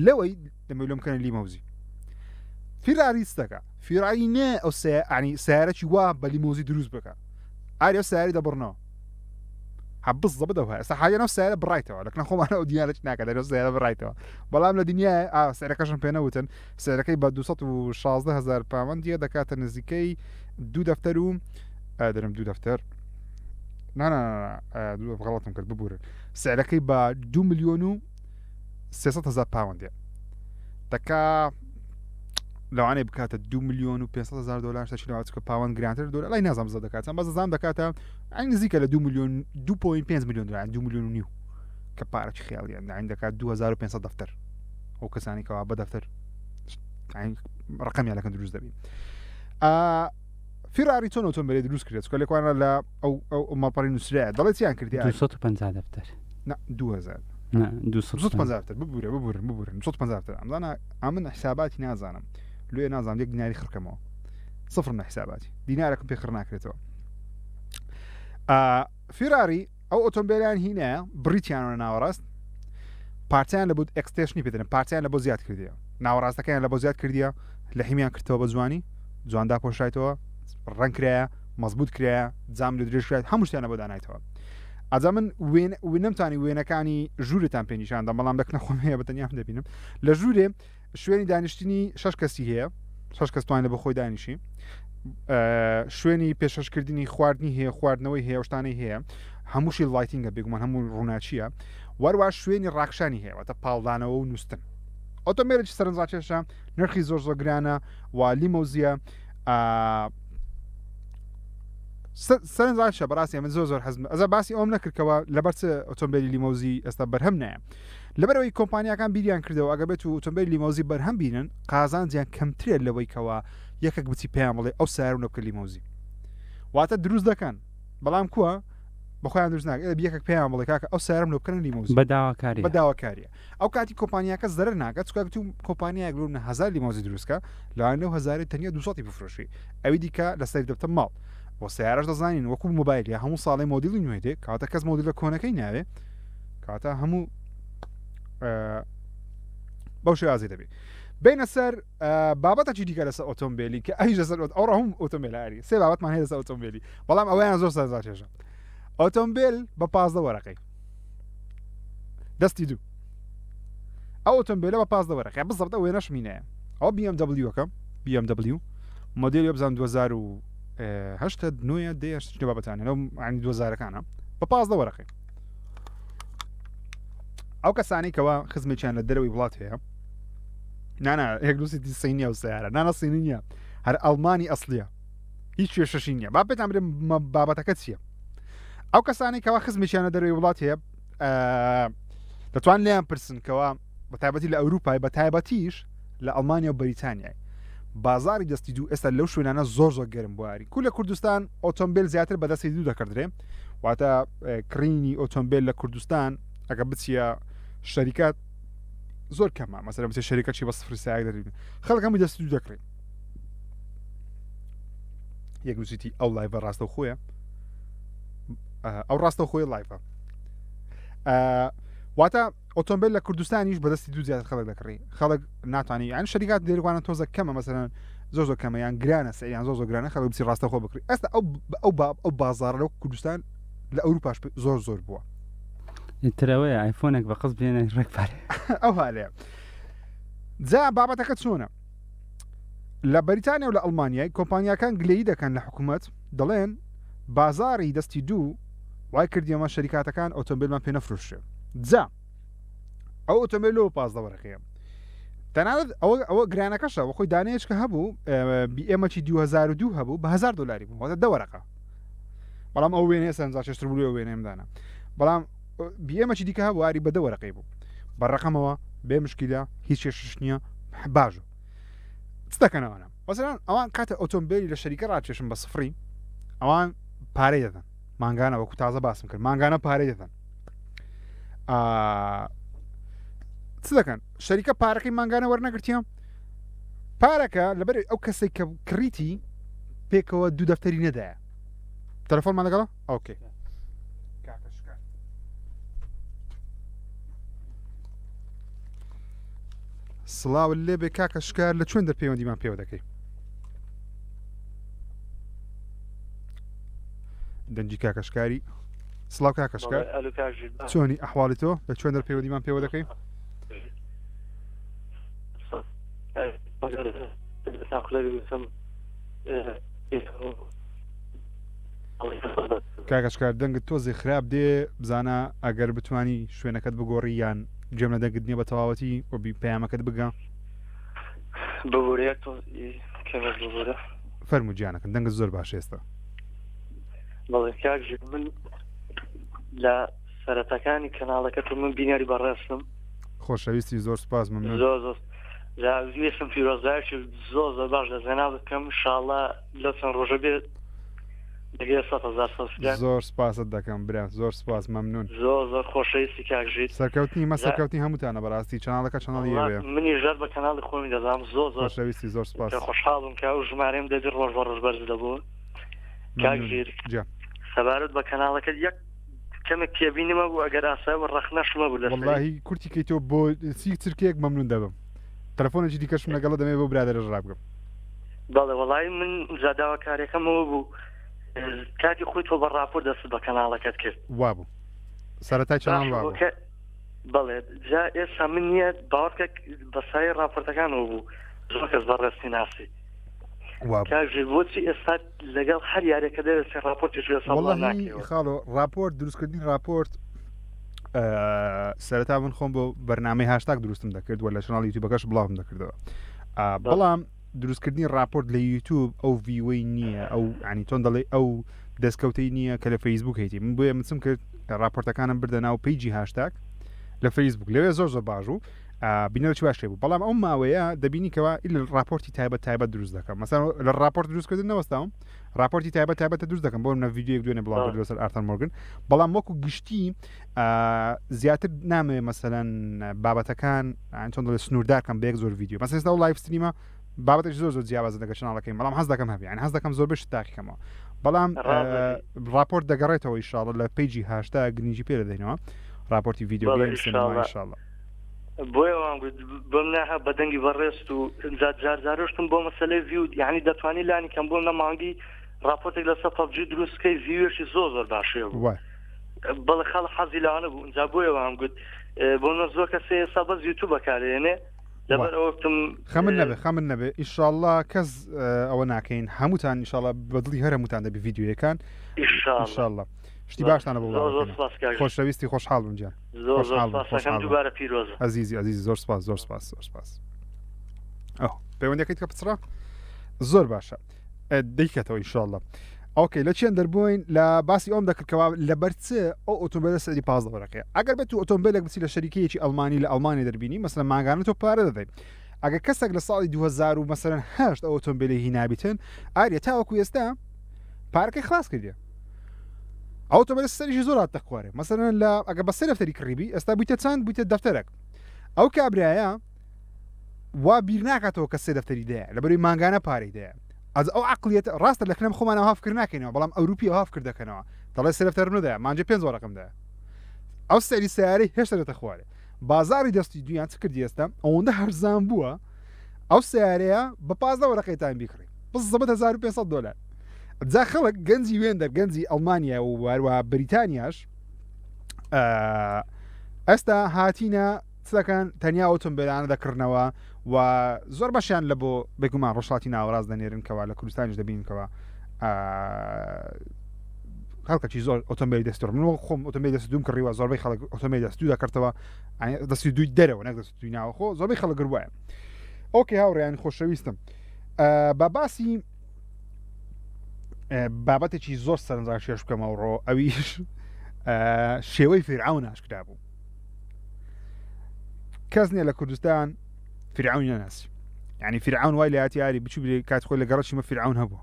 لەوەی دەمەوێت لۆم بکەنە لیمۆزی فیراری چ دەکا فیراری نێ ئەو ینی سیارەکی وا بە لیمۆزی دروست بکە ئاری ئەو سیاری دەبڕنەوە بزەبدەوە ئێستا حاجە ناو سیارە بڕایتەوە لەکنە خۆمان ئەو دیارەت ناکە دەرەوە سیارە بڕایتەوە بەڵام لە دنیای ئا سعرەکەشم پێ نەوتن سعرەکەی بە 216 هزار پاوەندیە دەکاتە نزیکەی دوو دەفتەر و دەرم دوو دەفتەر نا غەڵەتم کرد ببورن سعرەکەی بە 2 میلیۆن و 300 هزار پاوەندە دەکا لەوانەیە بکاتە 2 میلیۆن و 500 هزار دلار شتێکی لەوە چکە پاوەند گرانتر دۆلار لای نازانم زۆر دەکات بەس دەزانم دەکاتە ئەین نزیکە لە 2 میلیۆن 2.5 میلیۆن دلار 2 میلیۆن و نیو کە پارەی خیاڵیان ئەین دەکات 2500 دەفتەر ئەو کەسانی کەوا بە دەفتەر ڕقمیان لەکەن دروست دەبی فیراری چۆن ئۆتۆمبیلی دروست کرێت چکە لێکوانە لە ئەو ئەو ماڵپەڕی نووسرایە دەڵێ چیان کردی 250 دەفتەر نا 2000 نا 250 دەفتەر ببورە ببورن ببورن 250 دەفتەر ئەمزانە ئەمن حساباتی نازانم لێ نازانم یەک دیناری خڕکەمەوە سفر لە حساباتی دینارەکەم پێ خڕ ناکرێتەوە فیراری ئەو ئۆتۆمبیلیان هینایە بڕیتیانەوە ناوەڕاست پارچیان لە بۆ extension ی پێدەن پارچیان لە بۆ زیاد کردیە ناوەڕاستەکەیان لە بۆ زیاد کردیە لە حیمیان کردەوە بە جوانی جواندا پۆشایتەوە ڕەنگ کرایە مەزبوط کرایە جام لە درێژ کرایە هەموو شتیان بۆ دانایتەوە ئەجا من وێن نەمتانی وێنەکانی ژوورتان پێ نیشاندەم بەڵام دەکنە خۆم هەیە بە تەنیا دەبینم لە ژوورێ شوێنی دانیشتنی شش کەسی هەیە شش کەس توانێت بە خۆی دانیشی شوێنی پێشەشکردنی خواردنی هەیە خواردنەوەی هەیە شتانەی هەیە هەمووشی lighting ە بێگومان هەموو ڕووناچیە وەروە شوێنی ڕاکشانی هەیە واتە پاڵدانەوە و نووسن ئۆتۆمبیلێکی سەرنجڕاکێشە نرخی زۆر زۆر گرانە و لیمۆزیە سەرنجڕاکێشە بەڕاستی من زۆر زۆر حەزم ئەزا باسی ئەوم نەکردکەوە لەبەر چ ئۆتۆمبیلی لیمۆزی ئێستا بەرهەم نایە لەبەرئەوەی کۆمپانیاکان بیریان کردەوە ئەگەر بێت و ئۆتۆمبیلی لیمۆزی بەرهەم بینن قازانجیان کەمترێت لەوەی کەوا یەکێک بچی پێیان بڵێ ئەو سیارە بکە لیمۆزی واتە دروست دەکەن بەڵام کووە بەخۆیان دروست ناکەن یەکێک پێیان بڵێ کاکە ئەو سیارەم لۆ بکەن لیمۆزی بە داواکاری بە داواکاریە ئەو کاتی کۆمپانیاکە زەرەر ناکات چونکە تو کۆمپانیایەک لۆ منە هەزار لیمۆزی دروستکە لەوانەیە لەو هەزارەی تەنیا 200 بفرۆشی ئەوی دیکە لەسەری دەبتە ماڵ بۆ سیارەش دەزانین وەکو مۆبایل یا هەموو ساڵێ مۆدیلی نوێ دێ کاتە کەس مۆدیلە کۆنەکەی ناوێ کاتە هەموو بەو شێوازی دەبێت بینە سەر بابەتەکی دیکە لەسەر ئۆتۆمبیلی کە ئەویش لەسەر ئەو ڕەهم ئۆتۆمبیلاری سێ بابەتمان هەیە لەسەر ئۆتۆمبیلی بەڵام ئەویان زۆر سەرنجڕاکێشە ئۆتۆمبیل بە پازدە وەرەقەی دەستی دوو ئەو ئۆتۆمبیلە بە پازدە وەرەقە بزەبت ئەو وێنەش مینایە ئەو BMW ەکە BMW مۆدێلی بزان 2008 نوێ دێ شتێ بابەتانە لەو عنی 2000ەکانە بە پازدە وەرەقی ئەو کەسانی کەوا خزمێکیان لە دەرەوەی وڵات هەیە نانا یەک دووسی سینیە و سیارە نانا سینی نییە هەر ئەڵمانی ئەسلیە هیچ کێشەشی نییە با پێتان برێم بابەتەکە چییە ئەو کەسانی کەوا خزمێکیان لە دەرەوەی وڵات هەیە دەتوان لێیان پرسن کەوا بە تایبەتی لە ئەوروپای بە تایبەتیش لە ئەڵمانیا و بەریتانیای بازاری دەستی دوو ئێستا لەو شوێنانە زۆر زۆر گەرم بواری کو لە کوردستان ئۆتۆمبیل زیاتر بە دەستی دوو دەکردرێ واتە کڕینی ئۆتۆمبیل لە کوردستان ئەگە بچیە شەریکات زۆر کەمە مەسەلە بچێ شەریکە چی بە سفری سایەک دەبین خەڵک هەمووی دەستی دوو دەکڕێ یەک نووسیتی ئەو live ە ڕاستە خۆیە ئەو ڕاستە خۆی live ە واتە ئۆتۆمبیل لە کوردستانیش بەدەستی دوو زیاتر خەڵک دەکڕی خەڵک ناتوانانی یان شەریکات دێروانە تۆزە کەمە مەسەرەن زۆر زۆر کەمە یان گرانە سەریان زۆر زۆر گرانە خەڵک بچی ڕاستە خۆ بکڕی ئێستا ئەو ئەو ئەو بازاڕە لەو کوردستان لە ئەوروپاش زۆر زۆر بووە ترەوەیە ئایفۆنێک بە قز بێنە ڕێک پارێ ئەو هالەیە جا بابەتەکە چۆنە لە بەریتانیا و لە ئەڵمانیای کۆمپانیاکان گلەیی دەکەن لە حکوومەت دەڵێن بازاری دەستی دوو وای کردیەمە شەریکاتەکان ئۆتۆمبیلمان پێ نەفرۆشێ جا ئەو ئۆتۆمبیلەوە پازدە وەرەقەیە تەنانەت ئەوە ئەوە گرانەکەشە وە خۆی دانەیەک کە هەبوو BM 2002 هەبوو بە 1000 دلاری بوو واتە دە وەرەقە بەڵام ئەو وێنەیە سەرنجا چێشتر بوو وێنەیەم دانا بەڵام BM ێکی دیکە هەبوو ئاری بە دە وەرەقەی بوو بە ڕقەمەوە بێ مشکیلە هیچ کێشش نییە باش چ دەکەنەوەە مەسەلەن ئەوان کاتە ئۆتۆمبیلی لە شەریکە ڕاکێشن بە سفری ئەوان پارەی دەدەن مانگانە وەکو تازە باسم کرد مانگانە پارەی دەدەن چ دەکەن شەریکە پارەکەی مانگانە وەرنەگرتیە پارەکە لەبەر ئەو کەسێک کە کڕیتی پێکەوە دوو دەفتەری نەدایە تەلەفۆنمان لەگەڵە ئۆکەی سڵاوت لێبێ کاکە شکار لە چۆن دەر پەیوەندیمان پێوە دەکەی دەنگی کاکە شکاری سڵاو کاکە شکار چۆنی ئەحواڵی تۆ لە چۆن دەر پەیوەندیمان پێوە دەکەی کاکە شکار دەنگت تۆزێ خراپ دێ بزانە ئەگەر بتانی شوێنەکەت بگۆڕی یان گوێم لە دەنگت نییە بە تەواوەتی و پەیامەکەت بگە ببورە کەمێک ببورە فەرموو گیانەکەم دەنگت زۆر باش ئێستا بەڵێ کاک ژیر من لە سەرەتاکانی کەناڵەکەت و من بینەری بەڕێزم خۆشەویستی زۆر سپاس ممنون زۆر زۆر جا ویستم پیرۆزبایەکی زۆر زۆر باش لە جەنابت بکەم ئینشاڵڵا لەو چەند ڕۆژە بێت دەگەیە 100,000 subscribe زۆر سپاست دەکەم برا زۆر سپاس مەمنون. زۆر زۆر خۆشەویستی کاک ژیر. سەرکەوتنی مە سەرکەوتنی هەمووتانە بەراستی channel ەکە channel ی ئێوەیە. منیش ژەر بە کەناڵی خۆمی دەزانم زۆر زۆر خۆشەویستی زۆر سپاس. خۆشحاڵ بووم کە ئەو ژمارەیەم دەبی ڕۆژ بە ڕۆژ بەرز دەبوو کاک ژیر سەبارەت بە کەناڵەکەت یەک کەمێک تێبینیم هەبوو ئەگەر ئاسایی بوو ڕەخنەشم هەبوو لەسەری. وەڵاهی کورتی کەیتەوە بۆ سی چرکەیەک مەمنون دەبم تەلەفۆنێکی دیکەشم لەگەڵە دەمەوێ بەو برادەرەش ڕابگەم. بەڵێ وەڵایی من جا داواکاریەکەم ئەوە بوو کاتی خۆی تۆ بە ڕاپۆرت دەستت بە کەناڵەکەت کرد. وابوو سەرەتای channel وابوو. بەڵێ جا ئێستا من نییە باوەڕکە بە سایەی ڕاپۆرتەکانەوە بوو زۆر کەس بەڕێزتی ناسی. کاک ژیر بۆچی ئێستا لەگەڵ هەر یاریەکە دەرەچێ ڕاپۆرتیش لەسەر بڵاو وەڵاهی ناکەیەوە؟ خاڵۆ ڕاپۆرت دروستکردنی ڕاپۆرت سەرەتا من خۆم بۆ بەرنامەی هاشتاگ دروستم دەکرد و لە channel یوتیوبەکەش بڵاوم دەکردەوە بەڵام دروستکردنی ڕاپۆرت لە یوتیوب ئەو view ەی نییە ئەو ینی چۆن دەڵێ ئەو دەستکەوتەی نییە کە لە فەیسبوک هەیتی من بۆیە من چم کرد ڕاپۆرتەکانم بردە ناو page ی هاشتاگ لە فەیسبوک لەوێ زۆر زۆر باش بوو بینەرێکی باش بوو بەڵام ئەو ماوەیە دەبینی کەوا لە ڕاپۆرتی تایبەت تایبەت دروست دەکەم مەسەن لە ڕاپۆرت دروستکردن نەوەستاوم ڕاپۆرتی تایبەت تایبەتە دروست دەکەم بۆ نە ڤیدیۆیەک دوێنێ بڵاو کرد لەسەر ئارتەر مۆرگن بەڵام وەکو گشتی زیاتر نامەوێ مەسەلەن بابەتەکان چۆن دەڵێ سنووردارکەم بە یەک زۆر ڤیدیۆ مەسەلەن ئێستا ئەو live stream ە بابەتێکی زۆر زۆر جیاوازە لەگەڵ channel ەکەی بەڵام حەز دەکەم هەبێ یعنی حەز دەکەم زۆر بشت تاقیکەمەوە بەڵام ڕاپۆرت دەگەڕێتەوە ئیشاڵە لە page ی هاشتا گرنگی پێ دەدەینەوە ڕاپۆرتی ڤیدیۆ گەیم سینەما ئیشاڵە بۆیە وام گوت بەم ناها بە دەنگی بەڕێزت و جا جار جارشتم بۆ مەسەلەی view یعنی دەتوانی لانی کەم بۆ نە مانگی ڕاپۆرتێک لەسەر پەبجی دروست بکەی view ێکی زۆر زۆر باشێ بوو وای بەڵێ خەڵ حەزی لەوانە بوو ئینجا بۆیە وام گوت بۆ نە زۆر کەسێ ئێستا بەس یوتیوب بەکارێنێ لەبەر ئەوە گوتم خەمت نەبێ خەمت نەبێ ئیشاڵڵا کەس ئەوە ناکەین هەمووتان ئیشاڵڵا بەدڵی هەر هەمووتان دەبی ڤیدیۆیەکان ئیشاڵڵا شتی باشتانە بۆ خۆشەویستی خۆشحاڵ بم گیان زۆر زۆر سپاس دووبارە پیرۆزە ئەزیزی ئەزیزی زۆر سپاس زۆر سپاس زۆر سپاس ئەو پەیوەندەکەیت کە پچڕا زۆر باشە دەیکەتەوە ئیشاڵڵا. ئۆکەی لە چێن دەربووین لە باسی ئەوم دەکرد کەوا لەبەر چ ئەو ئۆتۆمبیلە سەری 15 وەرەقەیە ئەگەر بێت و ئۆتۆمبیلێک بچی لە شەریکەیەکی ئەڵمانی لە ئەڵمانی دەربینی مەسەلەن مانگانە تۆ پارە دەدەیت ئەگەر کەسێک لە ساڵی 2000 و مەسەلەن هەشت ئەو ئۆتۆمبیلی هینابیتن ئاریە تاوەکو ئێستا پارەکەی خلاص کردیە ئەو ئۆتۆمبیلە سەریشی زۆر هاتە خوارێ مەسەلەن لە ئەگە بە سێ دەفتەری کڕیبی ئێستا بوویتە چەند بوویتە دەفتەرێک ئەو کابرایە وا بیر ناکاتەوە کە سێ دەفتەری دەیە لەبەروی مانگانە پارەی دەیە ئەز ئەو عقلیەتە ڕاستە لە کنەم خۆمان ئەوها فکر ناکەینەوە بەڵام ئەوروپی ئەوها فکر دەکەنەوە دەڵێ سێ دەفتەرم نەدایە مانجێ پێنج وەرەقم دایە ئەو سعری سیارەی هێشتا دێتە خوارێ بازاری دەستی دویان چ کردی ئێستا ئەوەندە هەرزان بووە ئەو سیارەیە بە پازدە وەرەقەیتان بیکڕی بزەبت 1500 دلار جا خەڵک گەنجی وێندەر گەنجی ئەڵمانیا و هەروەها بریتانیاش ئێستا هاتینە چ دەکەن تەنیا ئۆتۆمبیلانە دەکڕنەوە و زۆر بەشیان لە بۆ بێگومان ڕۆژهەڵاتی ناوەڕاست دەنێرن کەوا لە کوردستانیش دەبین کەوا خەڵکەکی زۆر ئۆتۆمبیلی دەستور من وەک خۆم ئۆتۆمبیلی دەست دوم کڕیوە زۆربەی خەڵک ئۆتۆمبیلی دەست دوو دەکردەوە دەستی دووی دەرەوە نەک دەست دوی ناوەخۆ زۆربەی خەڵک گروایە ئۆکەی هاوڕێیان خۆشەویستم با باسی بابەتێکی زۆر سەرنجڕاکێش بکەمەوە ڕۆ ئەویش شێوەی فیرعون ئاشکرا بوو کەس نییە لە کوردستان فیرعونی نەناسی یعنی فیرعون وای لە یاری بچوو بێ کات خۆی لە گەڕەکی مە فیرعون هەبوو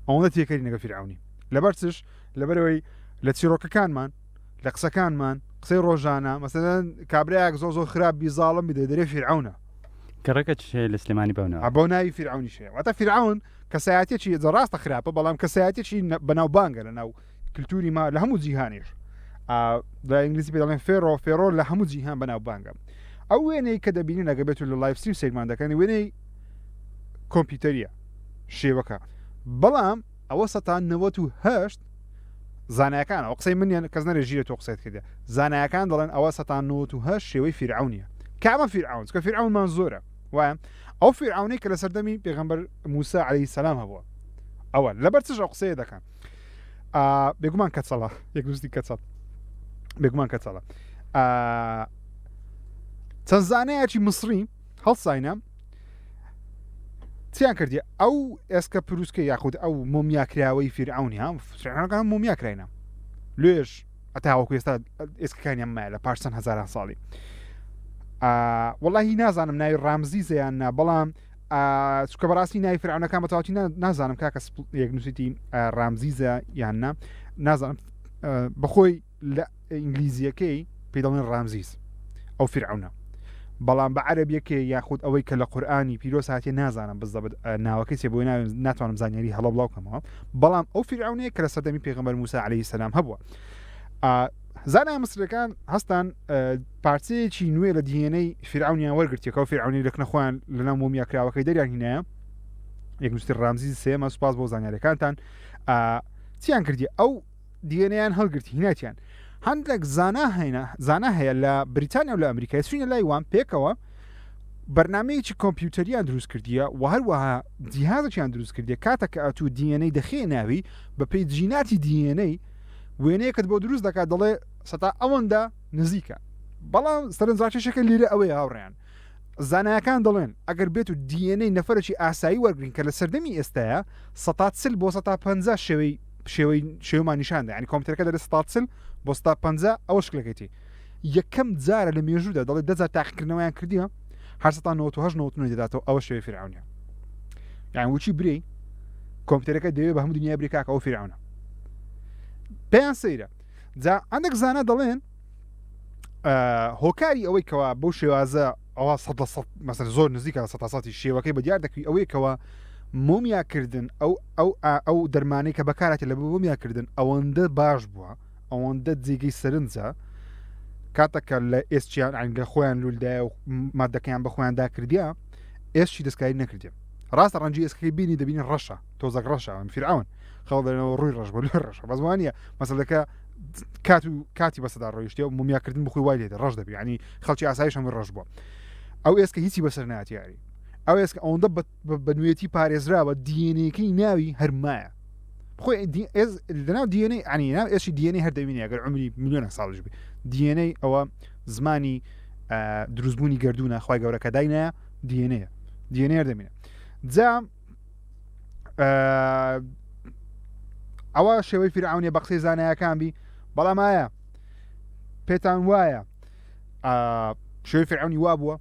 ئەوەندە تێکەری نەگە فیرعونی لەبەر چش لەبەرەوەی لە چیرۆکەکانمان لە قسەکانمان قسەی ڕۆژانە مەسەلەن کابراایەک زۆر زۆر خراپ بی زاڵم بدە دەرێ فیرعونە گەڕەکە چ هەیە لە سلێمانی بەو ناوە؟ بەو ناوی فیرعونیش هەیە واتە فیرعون کەسایەتێکی ڕاستە خراپە بەڵام کەسایەتێکی بەناوبانگە لە ناو کللتوری ما لە هەموو جیهانیش لە ئینگلیزی پێ دەڵێن pharaoh pharaoh لە هەموو جیهان بەناوبانگە ئەو وێنەی کە دەبینین ئەگە بێت لە live stream سەیرمان دەکەن وێنەی کۆمپیوتەریە شێوەکە بەڵام ئەوە سەتا 98 زانایەکان ئەو قسەی منیان کەس نەرێ ژیرە تۆ قسەیت کردە زانایەکان دەڵێن ئەوە سەتا 98 شێوەی فیرعونیە کامە فیرعون چکە فیرعونمان زۆرە وایە ئەو فیرعونەی کە لە سەردەمی پێغەمبەر موسا عەلەیهی سەلام هەبووە ئەوە لەبەر چش ئەو قسەیە دەکەن بێگومان کەچەڵە یەک دوستی کەچەڵ بێگومان کەچەڵە چەند زانایەکی مسری هەڵساینە چیان کردی ئەو ئێسکە پروسکە یاخود ئەو مۆمیاکراوەی فیرعونی هەم فیرعونەکان مۆمیا کراینە لێش ئەتاوەکو ئێستا ئێسکەکانیان مایە لە پاش چەند هەزاران ساڵی وەڵی نازانم ناوی ڕامزی زیان نا بەڵام چکە بەڕاستی ناوی فرعونەکان بە تەواوەتی نازانم کاکە یەک نووسیتی ڕامزیزە یان نا نازانم بەخۆی لە ئینگلیزیەکەی پێی دەڵێن ڕامزیز ئەو فرعونە بەڵام بە عەربیەکەی یاخود ئەوەی کە لە قورآانی پیرۆز هاتیە نازانم بزەبت ناوەکەی چێ بۆی ناوی ناتوانم زانیاری هەڵە بڵاو کەمەوە بەڵام ئەو فیرعونەیە کە لە سەردەمی پێغەمبەر موسا عەلەیهی سەلام هەبووە زانا مسرەکان هەستان پارچەیەکی نوێ لە دیێنەی فیرعونیان وەرگرتیەکە و فیرعونی لەکنە خۆیان لەناو مۆمیا کراوەکەی دەریان هینایە یەک نووستی ڕامزی سێمە سوپاس بۆ زانیاریەکانتان چیان کردی ئەو دیێنەیان هەڵگرتی هیناتیان هەندێک زانا هەیە زانا هەیە لە بریتانیا و لە ئەمریکای سوینە لای وان پێکەوە بەرنمەیەکی کۆمپیوتەریان دروست کردیە و هەروەها جیهازێکیان دروست کردیە کاتە کە ئەتوو دیێنەی دەخێ ناوی بەپێی جیناتی دیێنەی وێنەیەکت بۆ دروست دەکات دەڵێ سەتا ئەوەندە نزیکە بەڵام سەرنجڕاکێشەکە لیرە ئەوەیە هاوڕێیان زانایەکان دەڵێن ئەگەر بێت و DNA نەفەرێکی ئاسایی وەرگین کە لە سەردەمی ئێستاە سەتا چل بۆ سەتا پەنجا شێوەی شێوەی شێوەمان نیشاندا یعنی کۆمپیوتەرەکە دەڵێ سەتا چل بۆ سەتا پەنجا ئەوە شکلەکەیتی یەکەم جارە لە مێژوودا دەڵێ دەجار تاقیکردنەوەیان کردیە هەر سەتا 98 99 دەداتەوە ئەوە شێوەی فیرعەونە یان وچی برێ کۆمپیوتەرەکە دەوێ بە هەموو دنیا برێ کاکە ئەو فیرعەونە پێیان سەیرە جا هەندێک زانا دەڵێن هۆکاری ئەوەی کەوا بەو شێوازە ئەوە سە لە سە مەسەر زۆر نزیکە لە سە سەتی شێوەکەی بە دیار دەکەوی ئەوەی کەەوە مۆمیاکردن ئەو ئەو ئەو دەرمانەی کە بەکاراتە لە مۆمیاکردن ئەوەندە باش بووە ئەوەندە جێگەی سەرنجە کاتەکە لە ئێسچیان ئەنگە خۆیان لولدایە و مادەکەیان بە خۆیان داکردیا ئێسچی دەستکاری نەکردێ ڕاستە ڕەنجی ئێسکەکەی بینی دەبینی ڕەشە تۆزەک ڕەشە فیرعون خەڵ دەێنەوە ڕووی ڕەش بۆ لێ ڕەشە بەزمانە مەسەلەکە کات و کاتی بەسەدا ڕۆیشتێ و ممیاکردن بخۆی وای لێدە ڕەش دەبی ینی خەڵکی ئاسایش هەمووی ڕەش بووە ئەو ئێسکە هیچی بەسەر ناتیاری ئەو ئێسکە ئەوەندە بە نوێتی پارێزراوە دیێنەکەی ناوی هەرمایە خۆی لەناو دیێنەی ئەنی ناو ئێشی دیێنەی هەر دەبینی ئەگەر عمری میلیۆنە ساڵش بێ دیێنەی ئەوە زمانی دروستبوونی گردونە خی گەورە کە داینایە دیێنەیە دیێنەیە دەمینە جا. ئەوە شێوەی فیرعەونیە بە قسەی زانایەکان بی بەڵام ئایا پێتان وایە شێوەی فیرعەونی وا بووە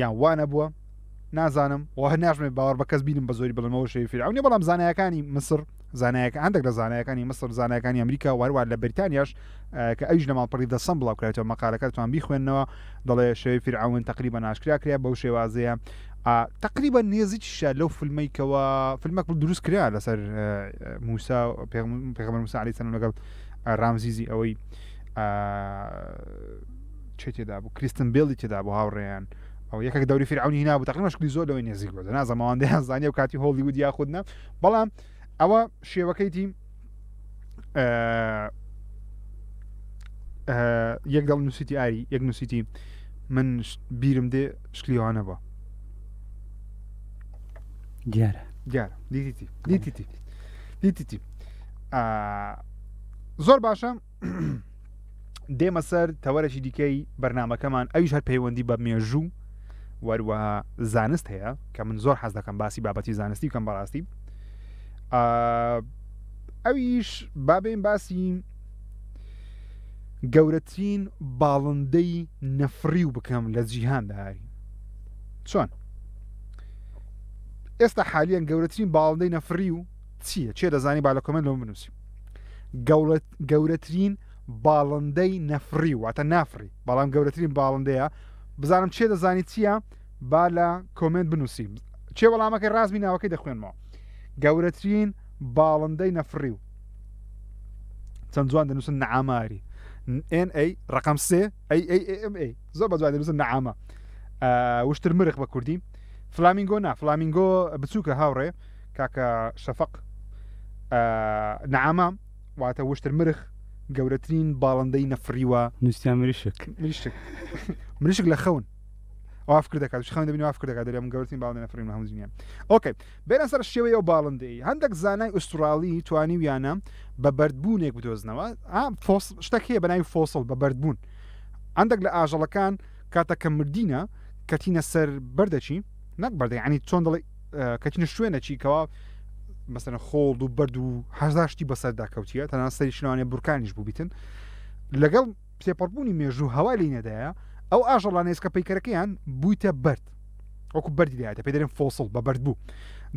یان وا نەبووە نازانم و هەر ناشمێ باوەڕ بە کەس بینم بە زۆری بڵێمەوە شێوی فیرعەونی بەڵام زانایەکانی مسر زانایەکە هەندێک لە زانایەکانی مسر زانایەکانی ئەمریکا وەروە لە بەریتانیاش کە ئەویش لە ماڵپەڕی The Sun بڵاو کرایەوە مەقالەکە توان بیخوێنەوە دەڵێ شێوەی فیرعەون تقریبا ئاشکرا کرا بەو شێوازەیە تقریبا نێزیکیشە لەو فیلمەی کەوا فیلمەک دروست کرا لەسەر موسا پێغەمبەر موسا عەلەیهی سەلام لەگەڵ ڕامزیزی ئەوەی چێ تێدا بوو کریستن بێڵی تێدا بوو هاوڕێیان ئەو یەکێک دەوری فیرعەونی هینا بوو تقریبا شکلی زۆر لەوەی نێزیک بوو نازانم ئەوان دەیان زانیە و کاتی هۆڵیوود یاخود نا بەڵام ئەوە شێوەکەی تیم یەک دڵ نووسیتی ئاری یەک نووسیتی من بیرم دێ شکلی وانە بووە دیارە دیارە دیتیتی دیتیتی دیتیتی زۆر باشە دێمە سەر تەوەرەکی دیکەی بەرنمەکەمان ئەویش هەر پەیوەندی بە مێژوو وەروەها زانست هەیە کە من زۆر حەز دەکەم باسی بابەتی زانستی بکەم بەڕاستی ئەویش بابێن باسی گەورەترین باڵندەی نەفڕی و بکەم لە جیهاندا هاری چۆن ئێستا حالیان گەورەترین باڵندەی نەفڕی و چییە چێ دەزانی با لە کۆمنت لەم بنووسی گەورەترین باڵندەی نەفڕی واتە نافڕی بەڵام گەورەترین باڵندەیە بزانم چێ دەزانی چییە با لە کۆمنت بنووسی چێ وەڵامەکەی ڕازمی ناوەکەی دەخوێنمەوە گەورەترین باڵندەی نەفڕیو چەند جوان دەنووسن نەعاماری NA ڕقم سێ AAMA زۆر بە جوان دەنووسن نەعامە وشتر مرخ بە کوردی فلامینگۆ نا فلامینگۆ بچووکە هاوڕێ کاکە شەفق نەعامە واتە وشتر مرخ گەورەترین باڵندەی نەفریوە نووسیان مریشک مریشک مریشک لە خەون وا فکر دەکات خەون دەبین وا فکر دەکات دەرێ من گەورەترین باڵندە نەفریم لە هەموو دنیا okay بێنە سەر شێوەی ئەو باڵندەی هەندێک زانای ئوسترالی توانیویانە بە بەردبوونێک بدۆزنەوە فۆس شتێک هەیە بە ناوی fossil بە بەردبوون هەندێک لە ئاژەڵەکان کاتە کە مردینە کەتینە سەر بەردەچی نەک بەردە ینی چۆن دەڵێ کەچینە شوێنەچی کەوا مەسەن خۆڵ و بەرد و هەزار شتی بەسەردا کەوتیە تەنان سەری شنوانێ بورکانیش بووبیتن لەگەڵ تێپەڕبوونی مێژوو هەوا لێی نەدایە ئەو ئاژەڵانە ئێسکە پەیکەرەکەیان بوویتە بەرد وەکو بەردی دایەتە پێ دەرێن fossil بە بەرد بوو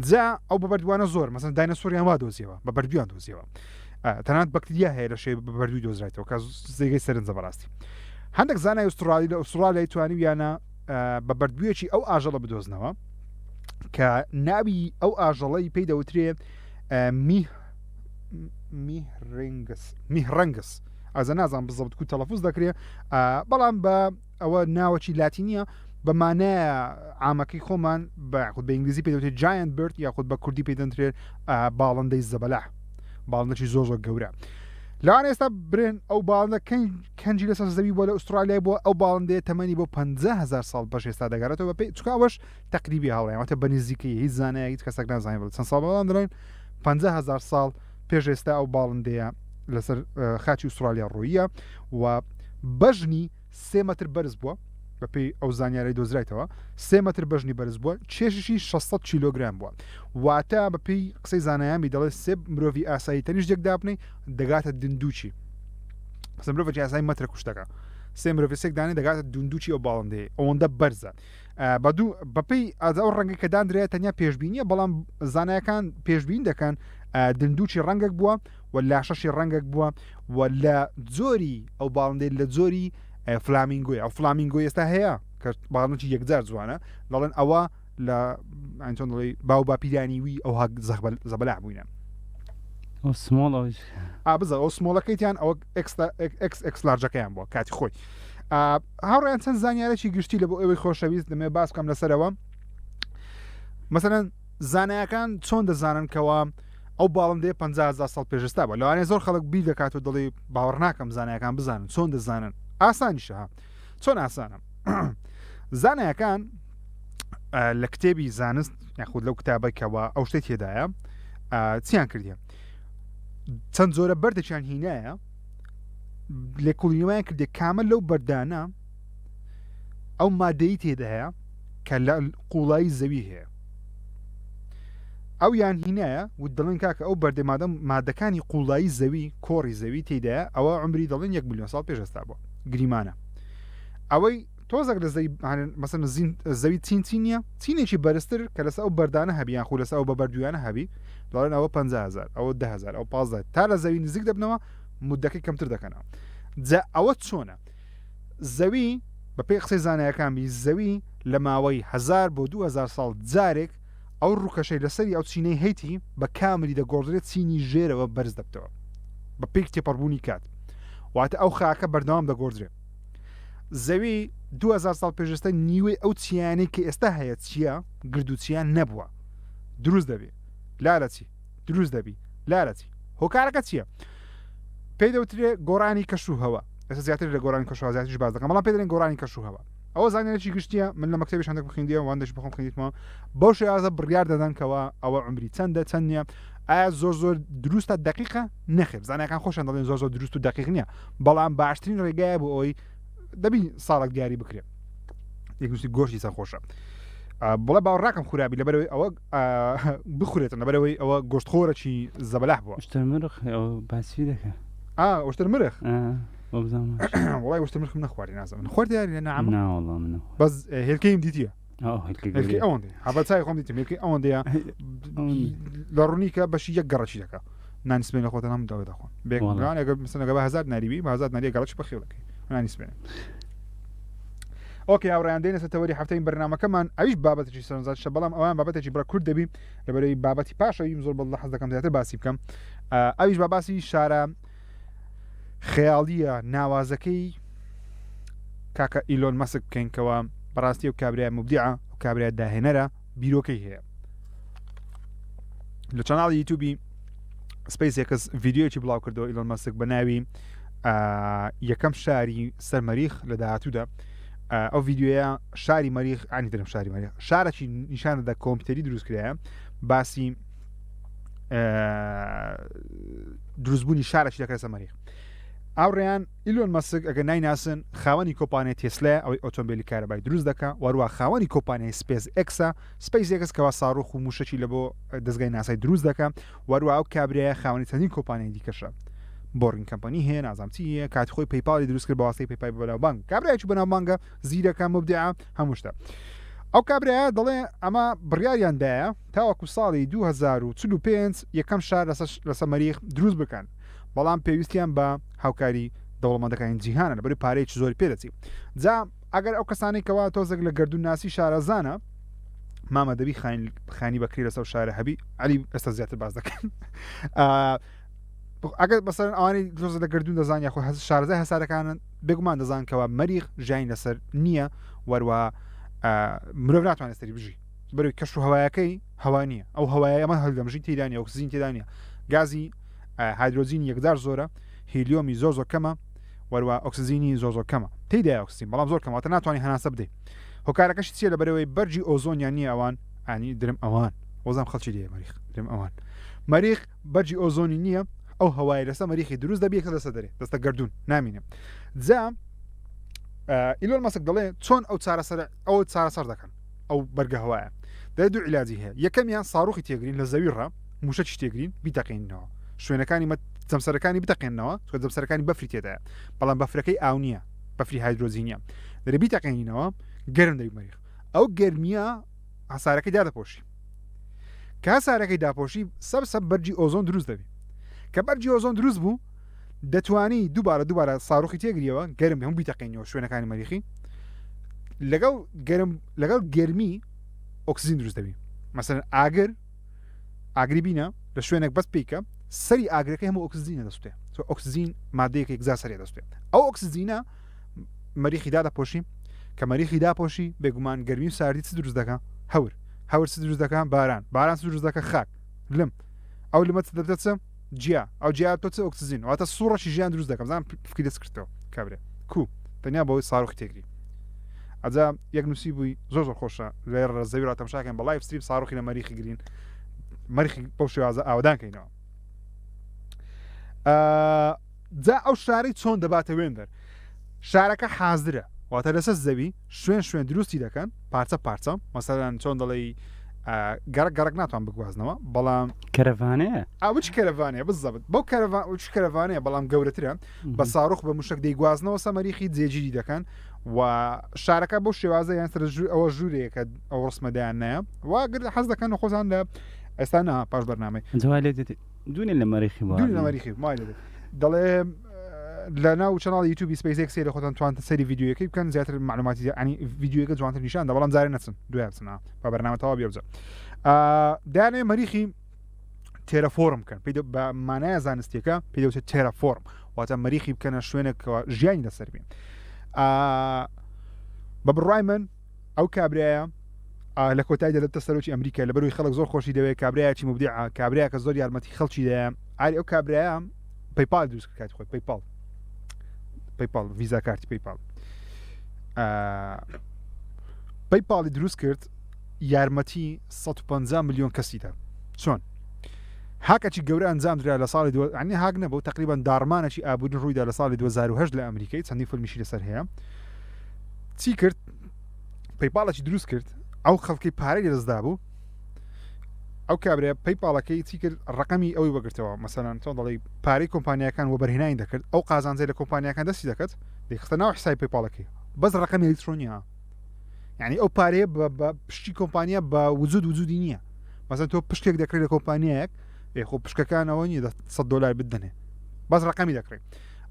جا ئەو بە بەردوانە زۆر مەسەن داینەسۆریان وا دۆزیەوە بە بەردویان دۆزیەوە تەنانەت بەکتریا هەیە لە شێ بە بەردووی دۆزرایتەوە کە زێگەی سەرنجە بەڕاستی هەندێک زانای ئوسترالی لە ئوسترالیای توانیویانە بە بەردبوویەکی ئەو ئاژەڵە بدۆزنەوە کە ناوی ئەو ئاژەڵەی پێی دەوترێ می میهرنگس میهرنگس ئازە نازان بزەبت کو تەلەفوز دەکرێ بەڵام بە ئەوە ناوەکی لاتینیە بە مانایە عامەکەی خۆمان بە خود بە ئینگلیزی پێ دەوترێت giant bird یاخود بە کوردی پێ دەنرێت باڵندەی زەبەلاح باڵندەی زۆر زۆر گەورە لەوان ئێستا برێن ئەو باڵندە کەنجی لەسەر زەوی بۆ لە ئوسترالیای بۆ ئەو باڵندەیە تەمەنی بۆ 500هزار ساڵ پێش ئێستا دەگەڕێتەوە بە پێی چکە ئەوەش تقریبی هەڵەیە واتە بە نزیکەی هیچ زانایە هیچ کەسێک نازانێت بڵێ چەند ساڵ بەڵام دەڵێن 500هزار ساڵ پێش ئێستا ئەو باڵندەیە لەسەر خاچی ئوسترالیا ڕۆیە و بەژنی سێ مەتر بەرز بووە بەپێی ئەو زانیاری دۆزرایتەوە سێ مەتر بەژنی بەرز بووە چێشیشی 600 کیلۆگرام بووە واتە بەپێی قسەی زانایانی دەڵێ سێ مرۆڤی ئاسایی تەنیش یەک دابنەی دەگاتە دندوچی سێ مرۆڤێکی ئاسایی مەترە کوشتەکە سێ مرۆڤی سێک دانێ دەگاتە دوندوچی ئەو باڵندەیە ئەوەندە بەرزە بە دوو بەپێی ئەو ڕەنگە کە دانرێت تەنیا پێشبینیە بەڵام زانایەکان پێشبین دەکەن دندوچی ڕەنگێک بووە و لاشەشی ڕەنگێک بووە و لە جۆری ئەو باڵندەی لە جۆری فلامینگۆی ئەو فلامینگۆی ئێستا هەیە کە باڵندەی یەکجار جوانە دەڵێن ئەوە لە ئەنچۆن دەڵێ باو باپیرانی وی ئەو زەبەلاح بووینە small بزە ئەو small ەکەیتیان ئەوە ئێکس ئێکس large ەکەیان بووە کاتی خۆی هاوڕێیان چەند زانیارێکی گشتی لە بۆ ئێوەی خۆشەویست دەمێ باس بکەم لەسەرەوە مەسەرەن زانایەکان چۆن دەزانن کەوا ئەو باڵندەیە 50هزار ساڵ پێشستا بە لەوانەیە زۆر خەڵک بیر دەکات و دەڵێ باوەڕ ناکەم زانایەکان بزانن چۆن دەزانن ئاسانیشە چۆن ئاسانە زانایەکان لە کتێبی زانست یاخود لەو کتابە کەەوە ئەو شتێک تێدایە چیان کردیە چەند جۆرە بەردێکیان هینایە لێکۆڵینەوەیان کردێ کامە لەو بەردانە ئەو مادەی تێدایە کە لە قوڵایی زەوی هەیە. ئەو یان هینایە و دەڵێن کاکە ئەو بەردەی مادەم مادەکانی قوڵایی زەوی کۆڕی زەوی تێدایە ئەوە عمری دەڵێن یەک ملیۆن ساڵ پێش ئێستا بووە گریمانە ئەوەی تۆزێک لە زەوی مەسەن زەوی چین چین نییە چینێکی بەرزتر کە لەسەر ئەو بەردانە هەبی یان خو لەسەر ئەو بە بەردویانە هەبی دەڵێن ئەوە 50000 ئەوە 10000 ئەو 15 تا لە زەوی نزیک دەبنەوە مدەکەی کەمتر دەکەنەوە جا ئەوە چۆنە زەوی بە پێی قسەی زانایەکان بی زەوی لە ماوەی 1000 بۆ 2000 ساڵ جارێک ئەو ڕووکەشەی لەسەری ئەو چینەی هەیتی بە کاملی دەگۆڕدرێت چینی ژێرەوە بەرز دەبتەوە بە پێی تێپەڕبوونی کات واتە ئەو خاکە بەردەوام دەگۆڕدرێت زەوی 2000 ساڵ پێش ئێستا نیوەی ئەو چیانەی کە ئێستا هەیە چییە گرد و چیا نەبووە دروست دەبێ لالە چی دروست دەبی لالە چی هۆکارەکە چییە؟ پێی دەوترێ گۆڕانی کەش و هەوا ئێستا زیاتر لە گۆڕانی کەش و هەوا زیاتریش باس دەکەم بەڵام پێ دەڵێن گۆڕانی کەش و هەوا ئەوە زانیارێکی گشتیە من لە مەکتەبیش هەندێک بخیندیە واندەش بخۆم خوێندیتمەوە بەو شێوازە بڕیار دەدەن کەوا ئەوە عمری چەندە چەند نییە ئایا زۆر زۆر دروستە دقیقە نەخێر زانایەکان خۆشیان دەڵێن زۆر زۆر دروست و دقیق نییە بەڵام باشترین ڕێگایە بۆ ئەوەی دەبی ساڵک دیاری بکرێت یەک نووسی گۆشتی سەر خۆشە بڵێ باوەڕناکەم خورابی لەبەرەوەی ئەوە بخورێتن لەبەرەوەی ئەوە گۆشتخۆرەکی زەبەلاح بووە شتر مرخ باسی دەکە وشتر مرخ وڵای وشتر مرخم نەخوارد نازم من خوارد یاری نعم بەس هێلکەیم دیتیە هێلکەی ئەوەندەی هەبە چای خۆم دیتم هێلکەی ئەوەندەیە لە ڕوونیکە بەشی یەک گەڕەکی دەکا نانی سپێن لە خۆتان هەم داوە دەخۆن بێگومان ئەگەر مثلا ئەگەر بە هەزار ناریبی بە هەزار ناریە گەڕەکی بەخێو دەکەی نانی سپێن ئۆکەی هاوڕێیان دێنە سەر تەوەری هەفتەی بەرنامەکەمان ئەویش بابەتێکی سەرنجڕاکێشە بەڵام ئەوان بابەتێکی بڕە کورت دەبی لەبەرەی بابەتی پاشەویم زۆر بەڵ حەز دەکەم زیاتر باسی بکەم ئەویش بە باسی شارە خەیاڵیە ناوازەکەی کاکە ئیلۆن مەسک بکەین کەەوە بەڕاستی و کابرای مبدیعە و کابرای داهێنەرە بیرۆکەی هەیە لە channel ی یوتوبی سپیس ئێکس ڤیدیۆیەکی بڵاو کردەوە ئیلۆن مەسک بە ناوی یەکەم شاری سەر مەریخ لە داهاتوودا ئەو ڤیدیۆیە شاری مەریخ ئەنی درم شاری مەریخ شارێکی نیشان دەدا کۆمپیوتەری دروست کرایە باسی دروستبوونی شارێکی دەکرێت سەر مەریخ ئاوڕیان ئیلۆن مەسک ئەگەر نایناسن خاوەنی کۆمپانیای تێسلا ئەوەی ئۆتۆمبیلی کارەبای دروست دەکا وەروە خاوەنی کۆمپانیای سپێس ئێکسە سپەیس ئێکس کەوا ساڕۆخ و موشەکی لە بۆ دەزگای ناسای دروست دەکا وەروە ئەو کابرایە خاوەنی چەندین کۆمپانیای دیکەشە بۆرینگ کەمپانی هەیە نازام چی هەیە کاتی خۆی پەیپاڵی دروست کرد بە واسطەی پەیپای بەناوبانگ کابرایەکی بەناوبانگە زیرەکە مبدعە هەموو شتە ئەو کابرایە دەڵێ ئەمە بڕیاریان دایە تاوەکو ساڵی 2045 یەکەم شار لەسەر مەریخ دروست بکەن بەڵام پێویستیان بە هاوکاری دەوڵەمەندەکانی جیهانە لەبەری پارەیەکی زۆری پێدەچی جا ئەگەر ئەو کەسانەی کەوا تۆزێک لە گردون ناسی شارەزانە مامە دەبی خانی بەکری لەسەر شارە هەبی علی ئێستا زیاتر باز دەکەن ئەگەر بەسەر ئەوانەی تۆزە لە گردون دەزان یاخۆ هەز شارەزای هەسارەکانن بێگومان دەزان کەوا مەریخ ژیانی لەسەر نییە وەروە مرۆڤ ناتوانێت سەری بژی بەروی کەش و هەوایەکەی هەوا نییە ئەو هەوایە ئەمە هەڵدەمژی تێدانی ئۆکسجین تێدانە گازی هایدرۆجین یەکجار زۆرە هیلیۆمی زۆر زۆر کەمە وەروە ئۆکسجینی زۆر زۆر کەمە تێیدا ئۆکسجین بەڵام زۆر کەمەوە ناتوانانی هەناسە بدەیت هۆکارەکەشی چییە لە بەرەوەی بەرجی ئۆزۆنیان نییە ئەوان ئانی درم ئەوان وەزام خەڵکی لێ مەریخ درم ئەوان مەریخ بەرجی ئۆزۆنی نییە ئەو هەوای لەسە مەریخی دروست دەبی یەکسەر لەسەر دەرێ دەستە گردون نامینێ جا ئیلۆن مەسک دەڵێ چۆن ئەو چارەسەر ئەو چارەسەر دەکەن ئەو بەرگە هەوایە دەێ دوو عیلاجی هەیە یەکەمیان ساروخی تێگرین لە زەوی ڕا موشەکی تێگرین بیتەقێنەوە شوێنەکانی مە جەمسەرەکانی بتەقێنەوە چونکە جەمسەرەکانی بەفری تێدایە بەڵام بەفرەکەی ئاو نییە بەفری هایدرۆجینیە دەێ بیتەقێنینەوە گەرم دەبی مەریخ ئەو گەرمیە هەسارەکەی دادەپۆشی کە هەسارەکەی داپۆشی سەب سەب بەرجی ئۆزۆن دروست دەبی کە بەرجی ئۆزۆن دروست بوو دەتوانی دووبارە دووبارە ساروخی تێگریەوە گەرم هەموو بیتەقێنەوە شوێنەکانی مەریخی لەگەڵ گەرم لەگەڵ گەرمی ئۆکسجین دروست دەبی مەسەن ئاگر ئاگری بینە لە شوێنێک بەس پیکە سەری ئاگرەکەی هەموو ئۆکسجینە دەستێ ئۆکسجین مادەیەک یەکجار سەری دەستێ ئەو ئۆکسجینە مەریخی دادەپۆشی کە مەریخی داپۆشی بێگومان گەرمی و ساردی چ دروست دەکا هەور هەور چ دروست دەکا باران باران چ دروست دەکا خاک لم ئەو لمە چ دەبێتە چ جیا ئەو جیا تۆ چ ئۆکسجین واتە سوڕەکی ژیان دروست دەکەم زان فکری دەست کردەوە کابرێ کو تەنیا بەوەی ساروخ تێگری ئەجا یەک نووسی بووی زۆر زۆر خۆشە لێرە زەوی ڕا تەمشاکەن بە live stream ساروخی لە مەریخی گرین مەریخی بەو شێوازە ئاوەدان کەینەوە جا ئەو شارەی چۆن دەباتە وێندەر؟ شارەکە حازرە واتە لەسەر زەوی شوێن شوێن دروستی دەکەن پارچە پارچە مەسەلەن چۆن دەڵێی گەڕک گەڕک ناتوان بگوازنەوە بەڵام کەرەڤانەیە ئەوچ کەرەڤانەیە بزەبت بەو کەرەڤان چ کەرەڤانەیە بەڵام گەورەترە بە ساروخ بە مشک دەیگوازنەوە سەمەریخی جێگیری دەکەن و شارەکە بۆ شێوازە یان سەر ئەوە ژوورەیە کە ئەو ڕسمەدایان نایە وا گرد حەز دەکەن و خۆزان لە ئێستا نا پاش بەرنامەی جوای لێ دێت دوونێ لە مەریخی دوونێ لە مەریخی مای لێ دێت دەڵێ لە ناو channel ی یوتیوبی سپیس ئێکس لە خۆتان توانتە سەری ڤیدیۆیەکەی بکەن زیاتر معلوماتی ینی ڤیدیۆیەکە جوانتر نیشان دە بەڵام جارێ نەچن دوای بچنە بە بەرنامە تەواو بێ بجە دانێ مەریخی terraform بکەن پێی بە مانایە زانستیەکە پێی دەوترێت terraform واتە مەریخی بکەنە شوێنێکەوە ژیانی لەسەر بێ بە بڕای من ئەو کابرایە لە کۆتایی دەبێتە سەرۆکی ئەمریکا لە بەروی خەڵک زۆر خۆشی دەوێت کابراایکی مبدع کابراکە زۆر یارمەتی خەڵکی دەیە ئاری ئەو کابراە PayPal دروست کات خۆی PayPal PayPal ڤیزا کارتی PayPal PayPal ی دروست کرد یارمەتی 150 میلیۆن کەسی دا چۆن هاکەکی گەورە ئەنجام درا لە ساڵی دو عنی هاک نەبوو تقریبا داڕمانێکی ئابووری ڕوویدا لە ساڵی 2008 لە ئەمریکای چەندین فیلمیشی لەسەر هەیە چی کرد PayPal ێکی دروست کرد ئەو خەڵکی پارەی لەدەستدا بوو ئەو کابرا PayPal ەکەی چی کرد ڕقەمی ئەوی وەگرتەوە مەسەلەن چۆن دەڵی پارەی کۆمپانیاکان وەبەرهێنانی دەکرد ئەو قازانجەی لە کۆمپانیاکان دەستی دەکرد دەیخستە ناو حسابی PayPal ەکەی بەس ڕقەمی ئەلیکترۆنیە یعنی ئەو پارەیە بە پشتی کۆمپانیا بە وجود وجودی نییە مەسەن تۆ پشتێک دەکرێت لە کۆمپانیایەک خۆ پشکەکانەوە نیە 100 دلار بدەنێ بەس ڕقەمی دەکرێت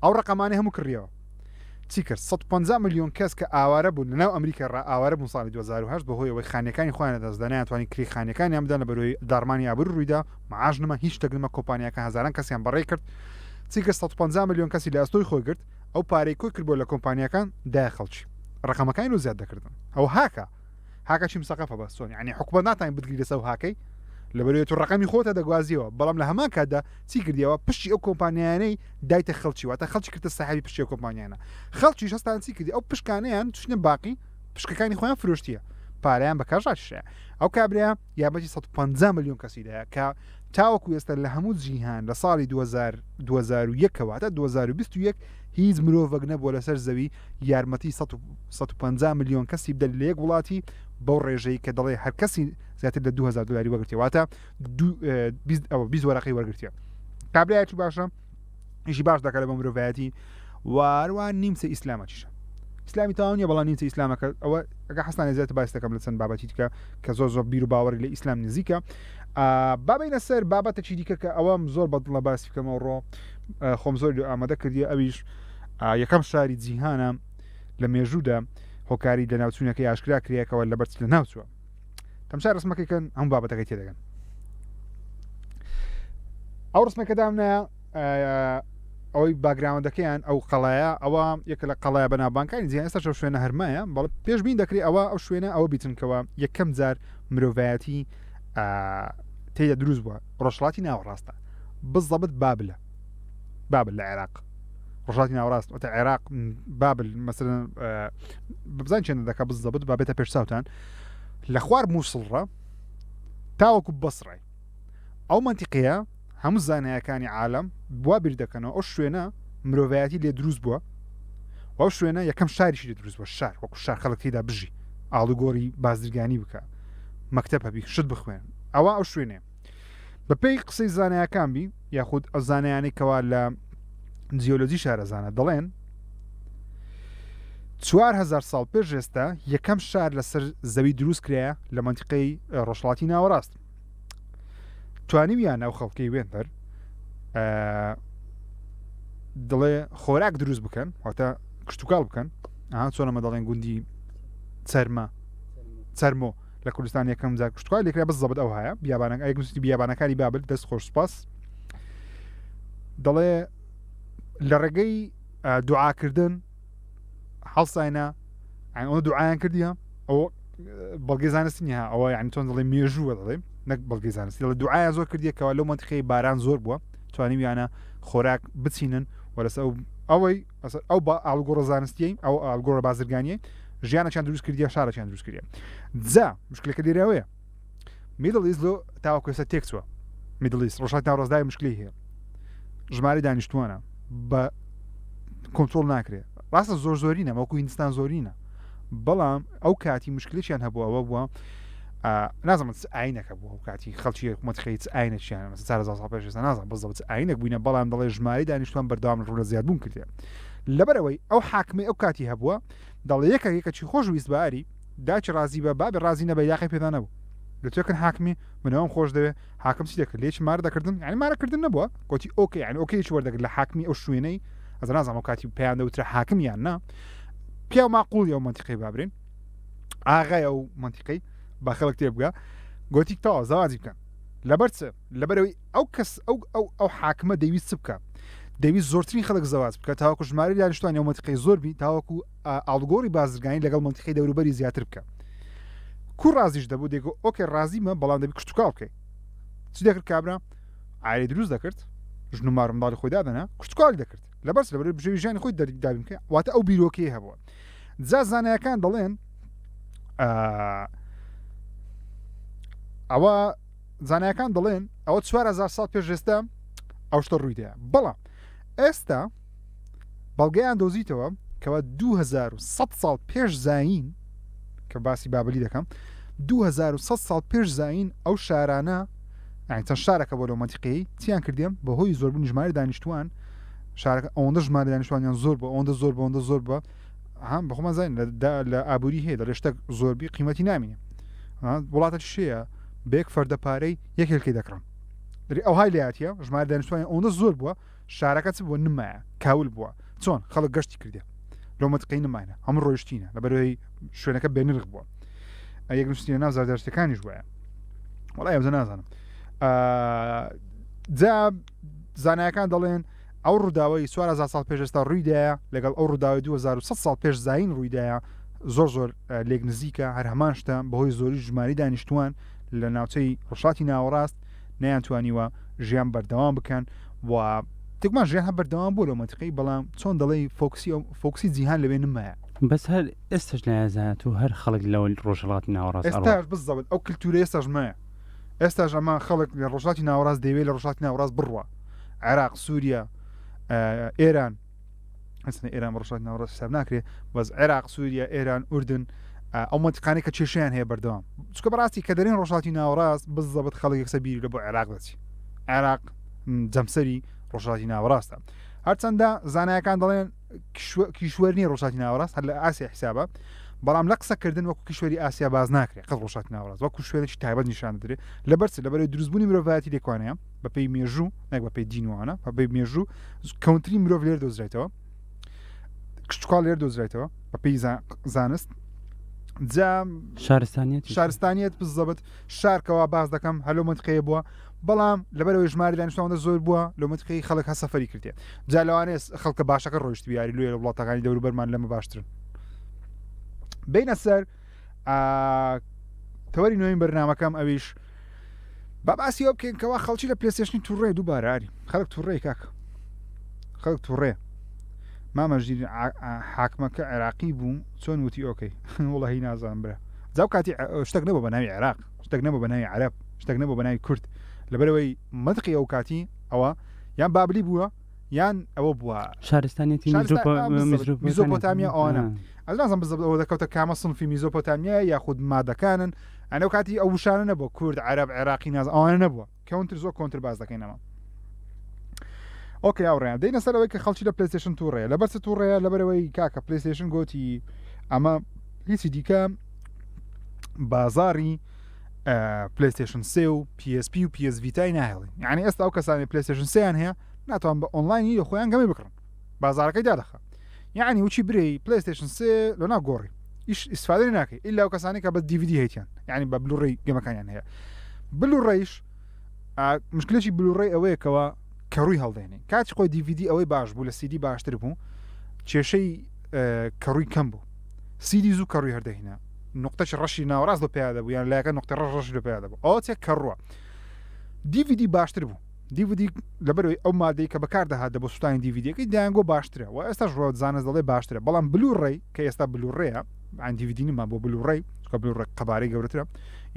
ئەو ڕقەمانە هەموو کڕیەوە چی کرد 150 میلیۆن کەس کە ئاوارە بوون لەناو ئەمریکا ڕا ئاوارە بوون ساڵی 2008 بەهۆی ئەوەی خانیەکانی خۆیان لەدەستدا نەیانتوانی کری خانیەکانیان بدەن لە بەرۆی داڕمانی ئابووری ڕوویدا معاش نەما هیچ شتێک نەما کۆمپانیاکە هەزاران کەسیان بەڕێ کرد چی کرد 150 میلیۆن کەسی لە ئەستۆی خۆی گرت ئەو پارەی کۆی کردبووە لە کۆمپانیاکان دایە خەڵکی ڕقەمەکانی لۆ زیاد دەکردن ئەو هاکە هاکە چی مسەقەفە بەس چۆن یعنی حکومەت ناتوانین بتگری لەسەر هاکەی لەبەرەوەی تۆ ڕقەمی خۆتە دەگوازیەوە بەڵام لە هەمان کاتدا چی کردیەوە پشتی ئەو کۆمپانیانەی دایتە خەڵکی واتە خەڵکی کردە ساحبی پشتی ئەو کۆمپانیانە خەڵکیش هەستان چی کردی ئەو پشکانەیان چونە باقی پشکەکانی خۆیان فرۆشتیە پارەیان بە کاش ڕاکیشایە ئەو کابرا یارمەتی 150 میلیۆن کەسی دایە کە تاوەکو ئێستا لە هەموو جیهان لە ساڵی 2001 ەوە تا 2021 هیچ مرۆڤێک نەبووە لەسەر زەوی یارمەتی 150 میلیۆن کەسی بدەن لە یەک وڵاتی بەو ڕێژەی کە دەڵێ هەر کەسی زیاتر لە 2000 دلاری وەگرتیە واتە 20 وەرەقەی وەرگرتیە کابرایەکی باشە ئیشی باش دەکات بە مرۆڤایەتی واروا نیمچە ئیسلامەکیشە ئیسلامی تەواو نییە بەڵام نیمچە ئیسلامەکە ئەوە ئەگە حەستانە زیاتر باس دەکەم لە چەند بابەتی دیکە کە زۆر زۆر بیر و باوەڕی لە ئیسلام نزیکە بابینە سەر بابەتێکی دیکە کە ئەوەم زۆر بەدڵە باسی بکەمەوە ڕۆ خۆم زۆر لێ ئامادە کردیە ئەویش یەکەم شاری جیهانە لە مێژوودا هۆکاری لە ناوچوونەکەی ئاشکرا کرێکەوە لە بەرچ لە ناوچووە تەمشای ڕسمەکەی کەن هەموو بابەتەکەی تێدەگەن ئەو ڕسمەکە دامنایە ئەوەی background ەکەیان ئەو قەڵایە ئەوە یەکە لە قەڵایە بەناوبانکانی جیهان ئێستا شەو شوێنە هەرمایە بەڵێ پێشبین دەکرێت ئەوە ئەو شوێنە ئەوە بیتنکەوە یەکەم جار مرۆڤایەتی تێدا دروست بووە ڕۆژهەڵاتی ناوەڕاستە بزەبت بابلە بابل لە عێراق ڕۆژهەڵاتی ناوەڕاست واتە عێراق بابل مەسەلەن بزان چێنە دەکە بزەبت بابێتە پێشچاوتان لە خوار مووسڵڕە تاوەکو بەسڕای ئەو مەنتیقەیە هەموو زانایەکانی عالەم وا بیر دەکەنەوە ئەو شوێنە مرۆڤایەتی لێ دروست بووە و ئەو شوێنە یەکەم شاریشی لێ دروست بووە شار وەکو شار خەڵک تێیدا بژی ئاڵوگۆڕی بازرگانی بکە مەکتەب هەبی شت بخوێن ئەوە ئەو شوێنێ بەپێی قسەی زانایەکان بی یاخود ئەو زانایانەی کەوا لە جیۆلۆجی شارەزانە دەڵێن 4000 ساڵ پێش ئێستا یەکەم شار لەسەر زەوی دروست کرایە لە مەنتیقەی ڕۆژهەڵاتی ناوەڕاست توانیویان ئەو خەڵکەی وێندەر دڵێ خۆراک دروست بکەن واتە کشتتوکاڵ بکەن ئەها چۆنەمە دەڵێن گوندی چەرمە چەرمۆ لە کوردستان یەکەم جار کشتتوکال لێکرا بەس زەبت ئەو هەیە بیابانە ئەگوستی بیابانەکانی بابل دەست خۆش سپاس دەڵێ لە ڕێگەی دوعاکردن هەڵساینە ئەوە دوعایان کردیە ئەو بەڵگەی زانستی نیە ئەوە یعنی چۆن دەڵێ مێژووە دەڵێ نەک بەڵگەی زانستی دەڵێ دوعایان زۆر کردیەکەوە لەو منتیقەی باران زۆر بووە توانیویانە خۆراک بچینن و لەسەر ئەو ئەوەی ئەو بە ئاڵگۆڕە زانستیی ئەو ئاڵگۆڕە بازرگانیە ژیانەکیان دروست کردیە شارەکیان دروست کردیە جا مشکلەکە لێرەوەیە Middle East لۆ تاوەکو ئێستا تێکچووە Middle East ڕۆژهەڵاتی ناوەڕاستدای مشکلی هەیە ژمارەی دانیشتوانە بە کۆنترۆل ناکرێت ڕاستە زۆر زۆرینە وەکو هیندستان زۆرینە بەڵام ئەو کاتی مشکلێکیان هەبوو ئەوە بووە. نازانم چ ئاینەکە بوو ئەو کاتی خەڵکی حکوومەت خەی چ ئاینێکیان مەسەلەن 4000 ساڵ پێش ئێستا نازانم بزەبت چ ئاینێک بووینە بەڵام دەڵێ ژمارەی دانیشتوان بەردەوام ڕوو لە زیادبوون کردێ لەبەرئەوەی ئەو حاکمەی ئەو کاتی هەبووە دەڵێ یەکە یەکەکی خۆش ویست باری داکی ڕازی بە بابێ ڕازی نەبە یاقی پێدا نەبوو لە توێکن حاکمی منەوەم خۆش دەوێ حاکم چی دەکرد لێکی مارە دەکردن یعنی مارەکردن نەبووە گوتی okay یعنی okay ی وەردەگرت لە حاکمی ئەو شوێنەی ئەز نازانم ئەو کاتی پێیان دەوترا حاکم یان نا پیاو ماقوڵی ئەو مەنتیقەی بابرێن ئاغای ئەو مەنتیقەی با خەڵک تێ بگا گوتی تەواو زەواجی بکەن لەبەر چ لەبەرەوەی ئەو کەس ئەو ئەو ئەو حاکمە دەیویست چ بکە دەویست زۆرترین خەڵک زەواج بکە تاوەکو ژمارەی دانیشتوانی ئەو مەنتیقەی زۆر بی تاوەکو ئاڵوگۆڕی بازرگانی لەگەڵ مەنتیقەی دەوروبەری زیاتر بکە کو ڕازیش دەبوو دەیگۆ okay ڕازیمە بەڵام دەبی کشتوکاڵ بکەی چی دەکرد کابرا عایلەی دروست دەکرد ژن و مار منداڵی خۆی دادەنا کشتوکاڵی دەکرد لەبەرچ لەبەر بژێوی ژیانی خۆی دابین بکە واتە ئەو بیرۆکەی هەبووە جا زانایەکان دەڵێن ئەوە زانایەکان دەڵێن ئەوە 4هزار ساڵ پێش ئێستا ئەو شتە ڕوویدا بەڵام ئێستا بەڵگەیان دۆزیتەوە کەوا 2100 ساڵ پێش زایین کە باسی بابلی دەکەم 2100 ساڵ پێش زایین ئەو شارانە یانی چەند شارەکە بۆ لەو مەنتیقەیەی چیان کردیم بەهۆی زۆربوونی ژمارەی دانیشتوان شارەکە ئەوەندە ژمارە دانیشتوانیان زۆر بە ئەوەندە زۆر بە ئەوەندە زۆر بە ها بەخۆمان زانین لە ئابووری هەیە دەڵێ شتێک زۆربی قیمەتی نامینێ وڵاتە شەیە بێک فەردە پارەی یەکێکی دەکڕن دەری ئەو های لاتیە ژمارە دانیشتوانی ئەوەندە زۆر بووە شارەکە چ بووە نمایە کاول بووە چۆن خەڵک گەشتی کردێ لەو مەتقەی نمایە هەموو ڕۆیشتینە لەبەرەوەی شوێنەکە بێنرخ بووە یەک نووسینە ناو زەردەشتەکانیش وایە وڵای ئەوزە نازانم جا زانایەکان دەڵێن ئەو ڕووداوی 4هزار ساڵ پێش ئێستا ڕوویدایە لەگەڵ ئەو ڕووداوی 2100 ساڵ پێش زین ڕوویدایە زۆر زۆر لێک نزیکە هەر هەمان شتە بەهۆی زۆری ژماری دانیشتوان لە ناوچەی ڕۆژهەڵاتی ناوەڕاست نەیانتوانیوە ژیان بەردەوام بکەن و تێکمان ژیان هەر بەردەوام بوو لەو مەنتیقەی بەڵام چۆن دەڵێی فۆکسی ئەو فۆکسی جیهان لەوێ نمایە. بەس هەر ئێستاش لایەزایەت و هەر خەڵک لە ڕۆژهەڵاتی ناوەڕاست ئەڕوا. ئێستاش بزەبت ئەو کلتورە ئێستاش مایە ئێستاش ئەمە خەڵک لە ڕۆژهەڵاتی ناوەڕاست دەیەوێت لە ڕۆژهەڵاتی ناوەڕاست بڕوا عێراق سووریا ئێران ئەسنە ئێران بە ڕۆژهەڵاتی ناوەڕاست حساب ناکرێ بەس عێراق سووریا ئێران ئوردن ئەو مەنتیقانەی کە کێشەیان هەیە بەردەوام چونکە بەڕاستی کە دەرێن ڕۆژهەڵاتی ناوەڕاست بزەبت خەڵک یەکسەر بیری لە بۆ عێراق دەچی عێراق جەمسەری ڕۆژهەڵاتی ناوەڕاستە هەرچەندە زانایەکان دەڵێن کیشوەر نییە ڕۆژهەڵاتی ناوەڕاست هەر لە ئاسیا حسابە بەڵام لە قسەکردن وەکو کیشوەری ئاسیا باز ناکرێت قەت ڕۆژهەڵاتی ناوەڕاست وەکو شوێنێکی تایبەت نیشان دەدرێت لەبەر چ لەبەرەوەی دروستبوونی مرۆڤایەتی لێکوانەیە بەپێی مێژوو نەک بەپێی دینوانە بەپێی مێژوو کەونترین مرۆڤ لێر دۆزرایتەوە کشتوکاڵ لێر دۆزرایتەوە بەپێی زانست جا شارستانیت شارستانیت بزەبت شارکەوە باز دەکەم هەلو منتقەیە بووە بەڵام لەبەرەوەی ژماری دانیشتوانە زۆر بووە لە منتقەی خەڵک هە سەفەری کردێ جا لەوانەیە خەڵکە باشەکە ڕۆیشت بیاری لێ لە وڵاتەکانی دەوروبەرمان لەمە باشترن بینە سەر تەوەری نوێین بەرنمەکەم ئەویش با باسی ئەوە بکەین کەوا خەڵکی لە پلێستێشنی تووڕێ دووبارە ئاری خەڵک تووڕێ کاک خەڵک تووڕێ مامە ژیر حاکمەکە عێراقی بوو چۆن وتی okay وڵی نازان برا جاو کاتی شتێک نەبوو بە ناوی عێراق شتێک نەبوو بە ناوی عەرەب شتێک نەبوو بە ناوی کورد لەبەرەوەی مەدقی ئەو کاتی ئەوە یان بابلی بووە یان ئەوە بووە شارستانیەتی میزۆپۆتامیا ئەوانە ئەز نازم بزەبت ئەوە دەکەوتە کامە سنفی میزۆپۆتامیا یاخود مادەکانن ئەنە کاتی ئەو وشانە نەبووە کورد عەرەب عێراقی ناز ئەوانە نەبووە کەونتر زۆر کۆنتر باز دەکەینەوە okay هاوڕێیان دێینە سەر ئەوەی کە خەڵکی لە پلەیستێشن تووڕەیە لەبەر چ تووڕەیە لەبەرەوەی کاکە پلەیستێشن گۆتی ئەمە هیچی دیکە بازاری پلەیستێشن سێ و PSP و PS Vita ی ناهێڵین یعنی ئێستا ئەو کەسانی پلەیستێشن سیان هەیە ناتوان بە ئۆنلاینی لە خۆیان game ی بکڕن بازارەکەی دادەخە یعنی وچی برێی پلەیستێشن سێ لە ناو گۆڕی ئیش ئیسفادە ناکەی ئیلا ئەو کەسانی کە بە DVD هەیتیان یعنی بە Blu-ray game ەکانیان هەیە Blu-ray ش مشکلێکی Blu-ray ئەوەیە کەەوە کە ڕووی هەڵدێنێ کاتی خۆی DVD ئەوەی باش بوو لە CD باشتر بوو کێشەی کەڕووی کەم بوو سیدی زوو کەڕووی هەردەهینا نقطەی ڕەشی ناوەڕاست لە پیا دەبوو یان لایەکە نقطە ڕەش ڕەش لە پیا دەبوو ئەوە چێک کەڕووە DVD باشتر بوو DVD لەبەرەوەی ئەو مادەی کە بەکار دەهات دە بۆ سووتانی DVD ەکەی دایانگۆ باشترە و ئێستاش ڕۆ زانست دەڵێ باشترە بەڵام Blu-ray کە ئێستا Blu-ray ە ئەن DVD نما بۆ Blu-ray چونکە Blu-ray قەبارەی گەورەترە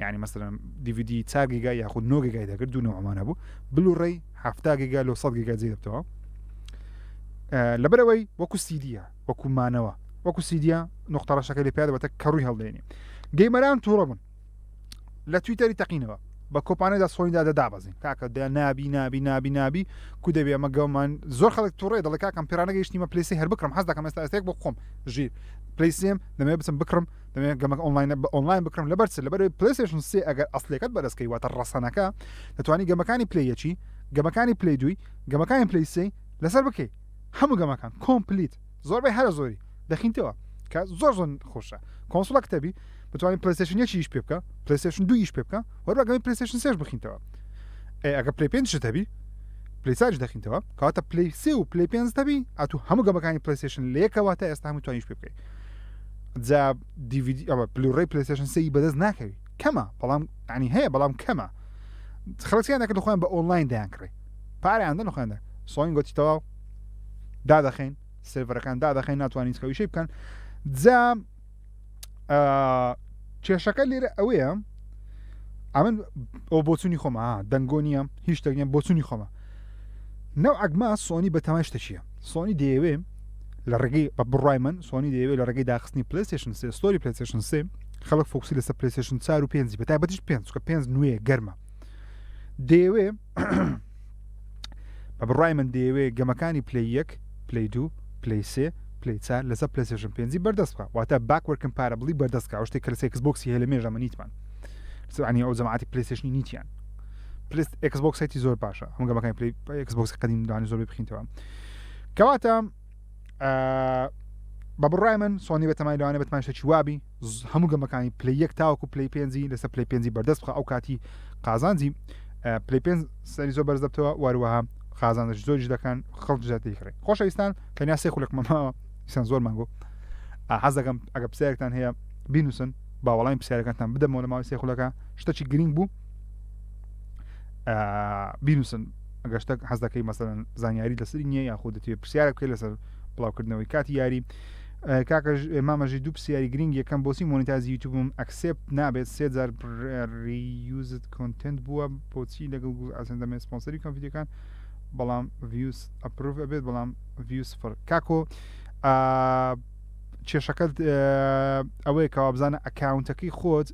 یعنی مەسەلەن DVD 4 گیگا یاخود 9 گیگای دەگرت دوو نەوعمان هەبوو Blu-ray 70 گیگا لۆ 100 گیگا جێ دەبتەوە لەبەرەوەی وەکو سیدیە وەکو مانەوە وەکو سیدیە نقطە ڕەشەکە لێ پیادە بەتە کەڕووی هەڵدێنی gamer ان تووڕە بوون. لە تویتەری تەقینەوە بە کۆپانیدا سۆنیدا دەدابەزین کاکە دە نابی نابی نابی نابی کو دەبێ ئەمە گەمان زۆر خەڵک توڕێ دەڵێ کاکەم پێرانەگەیشتیمە پلیسی هەر بکڕم حەز دەکەم ئێستا ئێستێک بۆ خۆم ژیر پلیسیم دەمەوێت بچم بکڕم دەمەوێت گەمەک ئۆنلاین بە ئۆنلاین بکڕم لەبەر چ لەبەر پلیستشن سێ ئەگەر ئەسلەکەت بەرزکەی واتە ڕەسەنەکە دەتوانی گەمەکانی پلی یەکی گەمەکانی پلی دووی گەمەکانی پلی سێ لەسەر بکەی هەموو گەمەکان کۆمپلیت زۆربەی هەرە زۆری دەخینتەوە کە زۆر زۆر خۆشە کۆنسڵە کتەبی بتوانین پلیستشن یەکی ئیش پێ بکە پلیستشن دوو ئیش پێ بکە وەروە گەمی پلیستشن سێش بخینتەوە ئەگە پلی پێنج هەبی پلی چاریش دەخینتەوە کەواتە پلی سێ و پلی پێنج هەبی ئەتو هەموو گەمەکانی پلیستشن لەیەکەوە تا ئێستا هەموو توانیش پێ بکەیت جا دیVD ئەوە پلوڕی پلیستشن سێی بەدەست ناکەوی کەمە بەڵام ینی هەیە بەڵام کەمە خەڵکیان دەکرد خۆیان بە ئۆنلاین دەیان کڕی پارەیان دەن خۆیان سۆنی گوتی تەواو دادەخەین سێرڤەرەکان دادەخەین ناتوانین کەویشەی بکەن جا کێشەکە لێرە ئەوەیە ئەمن ئەو بۆچوونی خۆمە دەنگۆ نییە هیچ شتێک نییە بۆچوونی خۆمە نەو ئەگما سۆنی بە تەمای شتەچیە سۆنی دەیەوێ لە ڕێگەی بە بڕای من سۆنی دەیەوێت لە ڕێگەی داخستنی پلیستشن سێ ستۆری پلیستشن سێ خەڵک فۆکسی لەسەر پلیستشن 4 و پێنجی بە تایبەتیش پێنج کە پێنج نوێ گەرمە دەیەوێ بە بڕای من دەیەوێ گەمەکانی پلی یەک پلی دوو پلی سێ پلی چار لەسەر پلەیستەیشن پێنجی بەردەست بکە واتە backward compatible ی بەردەست کە ئەو شتێک کە لەسەر ئێکس بۆکسی هەیە لە مێژە مە نیتمان عنی ئەو جەماعەتی پلەیستەیشنی نیتیان پلس ئێکس بۆکس سایتی زۆر باشە هەموو گەمەکانی پلی ئێکس بۆکس قەدیم دانی زۆر بخینتەوە کەواتە بە بڕای من سۆنی بەتەمای لەوانە بەتمان شتێکی وابی هەموو گەمەکانی پلی یەک تاوەکو پلی پێنجی لەسەر پلی پێنجی بەردەست بخە ئەو کاتی قازانجی پلی پێنج سەری زۆر بەرز دەبتەوە واروەها قازانج زۆریش دەکەن خەڵک زیاتر دەیکڕێ خۆشەویستان تەنیا سێ خولەک مەماوە ئیسان زۆر مانگۆ حەز دەکەم ئەگە پرسیارێکتان هەیە بینوسن با وەڵامی پرسیارەکانتان بدەمەوە لە ماوەی سێ خولەکە شتەکی گرنگ بوو بینوسن ئەگەر شتێک حەز دەکەی مەسەلەن زانیاری لەسەری نییە یاخود دەتەوێت پرسیارێک بکەیت لەسەر بڵاوکردنەوەی کاتی یاری کاکە مامەژی دوو پرسیاری گرنگ یەکەم بۆچی monetize یوتیوبم accept نابێت سێ جار reused content بووە بۆچی لەگەڵ گوگل ئادسێنس دەمێت سپۆنسەری کەم ڤیدیۆکان بەڵام views approve ئەبێت بەڵام views سفر کاکۆ کێشەکە ئەوەیە کەوا بزانە account ەکەی خۆت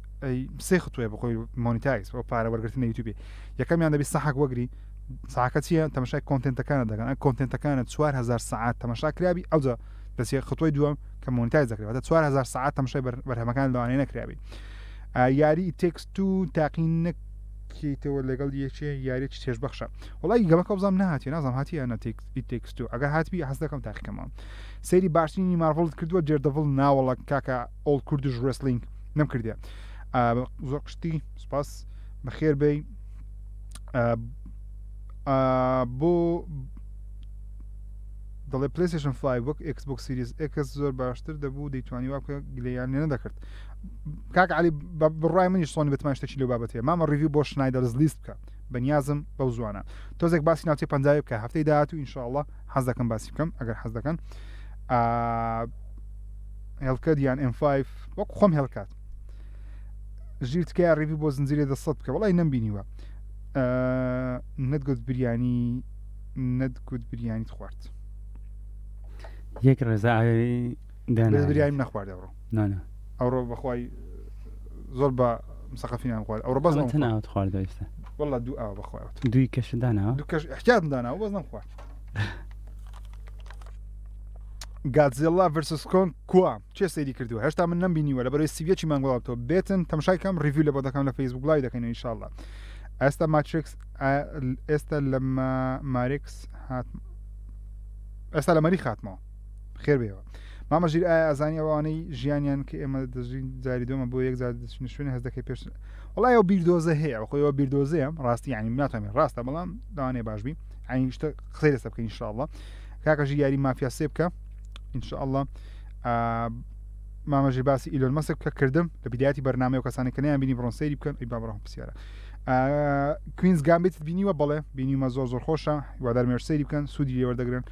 سێ خطوەیە بەخۆی monetize بۆ پارە وەرگرتن لە یوتیوبی یەکەمیان دەبی سەحک وەگری ساکە چییە تەماشای content ەکانە دەکەن ئە content ەکانە 4000 سعات تەماشا کرابی ئەوجا دەچێت خطوەی دووەم کە monetize دەکرێت واتە 4000 سعات تەماشای بەرهەمەکان لەوانەیە نەکرابی یاری تێکست و تاقی نەکەیتەوە لەگەڵ یەکێ یاریی چێژبەخشە وڵی گەمەکە بزانام نهاتی نازم هاتی یان تێکست و ئەگەر هاتبی حەز دەکەم تاقیکەمەوە سەیری باشترینی مارڤڵت کردووە دێردەڤڵ ناوەڵە کاکە ئۆڵ کوردش ڕێسلینگ نەم کردێ زۆر قشتی سپاس بەخێر بێی بۆ دەڵێ پلیسشن فای وەک ئێکس بۆکس سیریز ئێکس زۆر باشتر دەبوو دەیتوانی وا بکە گلەیان لێ نەدەکرد کاک علی بڕای منیش سۆنی بتمان شتێکی لەو بابەتەیە مامە ڕیوی بۆ شنایدەرز لیست بکە بەنیازم بەو زوانە تۆزێک باسی ناوچەی پەنجاوی بکە هەفتەی داهاتوو ئینشاءاللە حەز دەکەم باسی بکەم ئەگەر حەز دەکەن هێڵکەت یان M5 وەک خۆم هێڵکات ژیر تکایە ڕیوی بۆ زنجیرە دەسەد بکە وڵی نەمبینیوە نەتگوت بریانی نەتگوت بریانیت خوارد یەک ڕێزا بریانیم نەخوارد ئەوڕۆ ئەوڕۆ بەخوای زۆر بە مسەقەفینان خوارد ئەوڕۆ بەس تەناوت خوارد ئێستا والله دوو ئاو بەخوای دووی کەش داناوە دوو کەش احتیاطم داناوە بەس نەم خوارد گادزێلا ڤرسس کۆنگ کوا کێ سەیری کردووە هێشتا من نەمبینیوە لە بەرەی سیویەکی مانگ بڵاوتەوە بێتن تەمشای کەم ڕیڤیو لە بۆ دەکەم لە فەیسبوک بڵاوی دەکەین ان شاء الله ئێستا ماتریکس ئێستا لە مارێکس هات ئێستا لە مەریخ هاتمەوە خێر بێەوە مامە ژیر ئایا ئەزانی ئەوانەی ژیانیان کە ئێمە دەژین جاری دومە بۆ یەک جار دەچینە شوێنی هەست دەکەی پێش وڵای ئەو بیردۆزە هەیە خۆیەوە بیردۆزەیە ڕاستی ینی ناتوانین ڕاستە بەڵام داوانێ باش بی ینی شتە قسەی لەسەر بکەین ان شاء الله کاکە ژیر یاری مافیا سێ بکە ان شاء الله مامە ژیر باسی ئیلۆن مەسک بکە کردم لە بداياتی بەرنامەی و کەسانی کە نەیان بینی بڕۆن سەیری بکەن ئەی بابڕۆ پرسیارە کوینز گامبیت بینیوە بەڵێ بینیومە زۆر زۆر خۆشە هیوادارم ئێوەش سەیری بکەن سوودی لێ وەردەگرن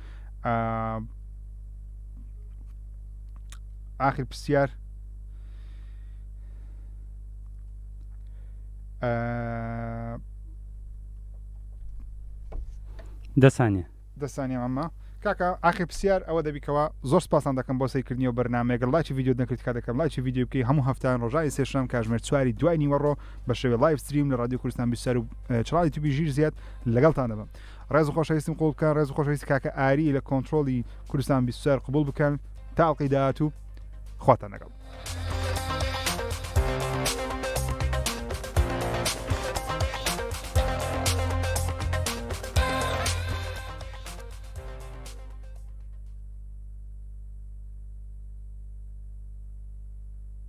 ئاخر پرسیار دەسانە دەسانە ئەمە. کاکە ئاخر پرسیار ئەوە دەبی کەوا زۆر سپاستان دەکەم بۆ سەیرکردنی ئەو بەرنامەیە گەر ڵایکی ڤیدیۆت نەکرد تکا دەکەم ڵایکی ڤیدیۆ بکەی هەموو هەفتان ڕۆژانی سێشەم کاژمێر چواری دوای نیوەڕۆ بە شێوەی live stream لە ڕادیۆ کوردستان 24 و channel ی یوتیوبی ژیر زیاد لەگەڵتان دەبم ڕێز و خۆشەویستیم قبوڵ بکەن ڕێز و خۆشەویستی کاکە ئاری لە کۆنترۆڵی کوردستان 24 قبوڵ بکەن تا ئەڵقەی داهاتوو خواتان لەگەڵ.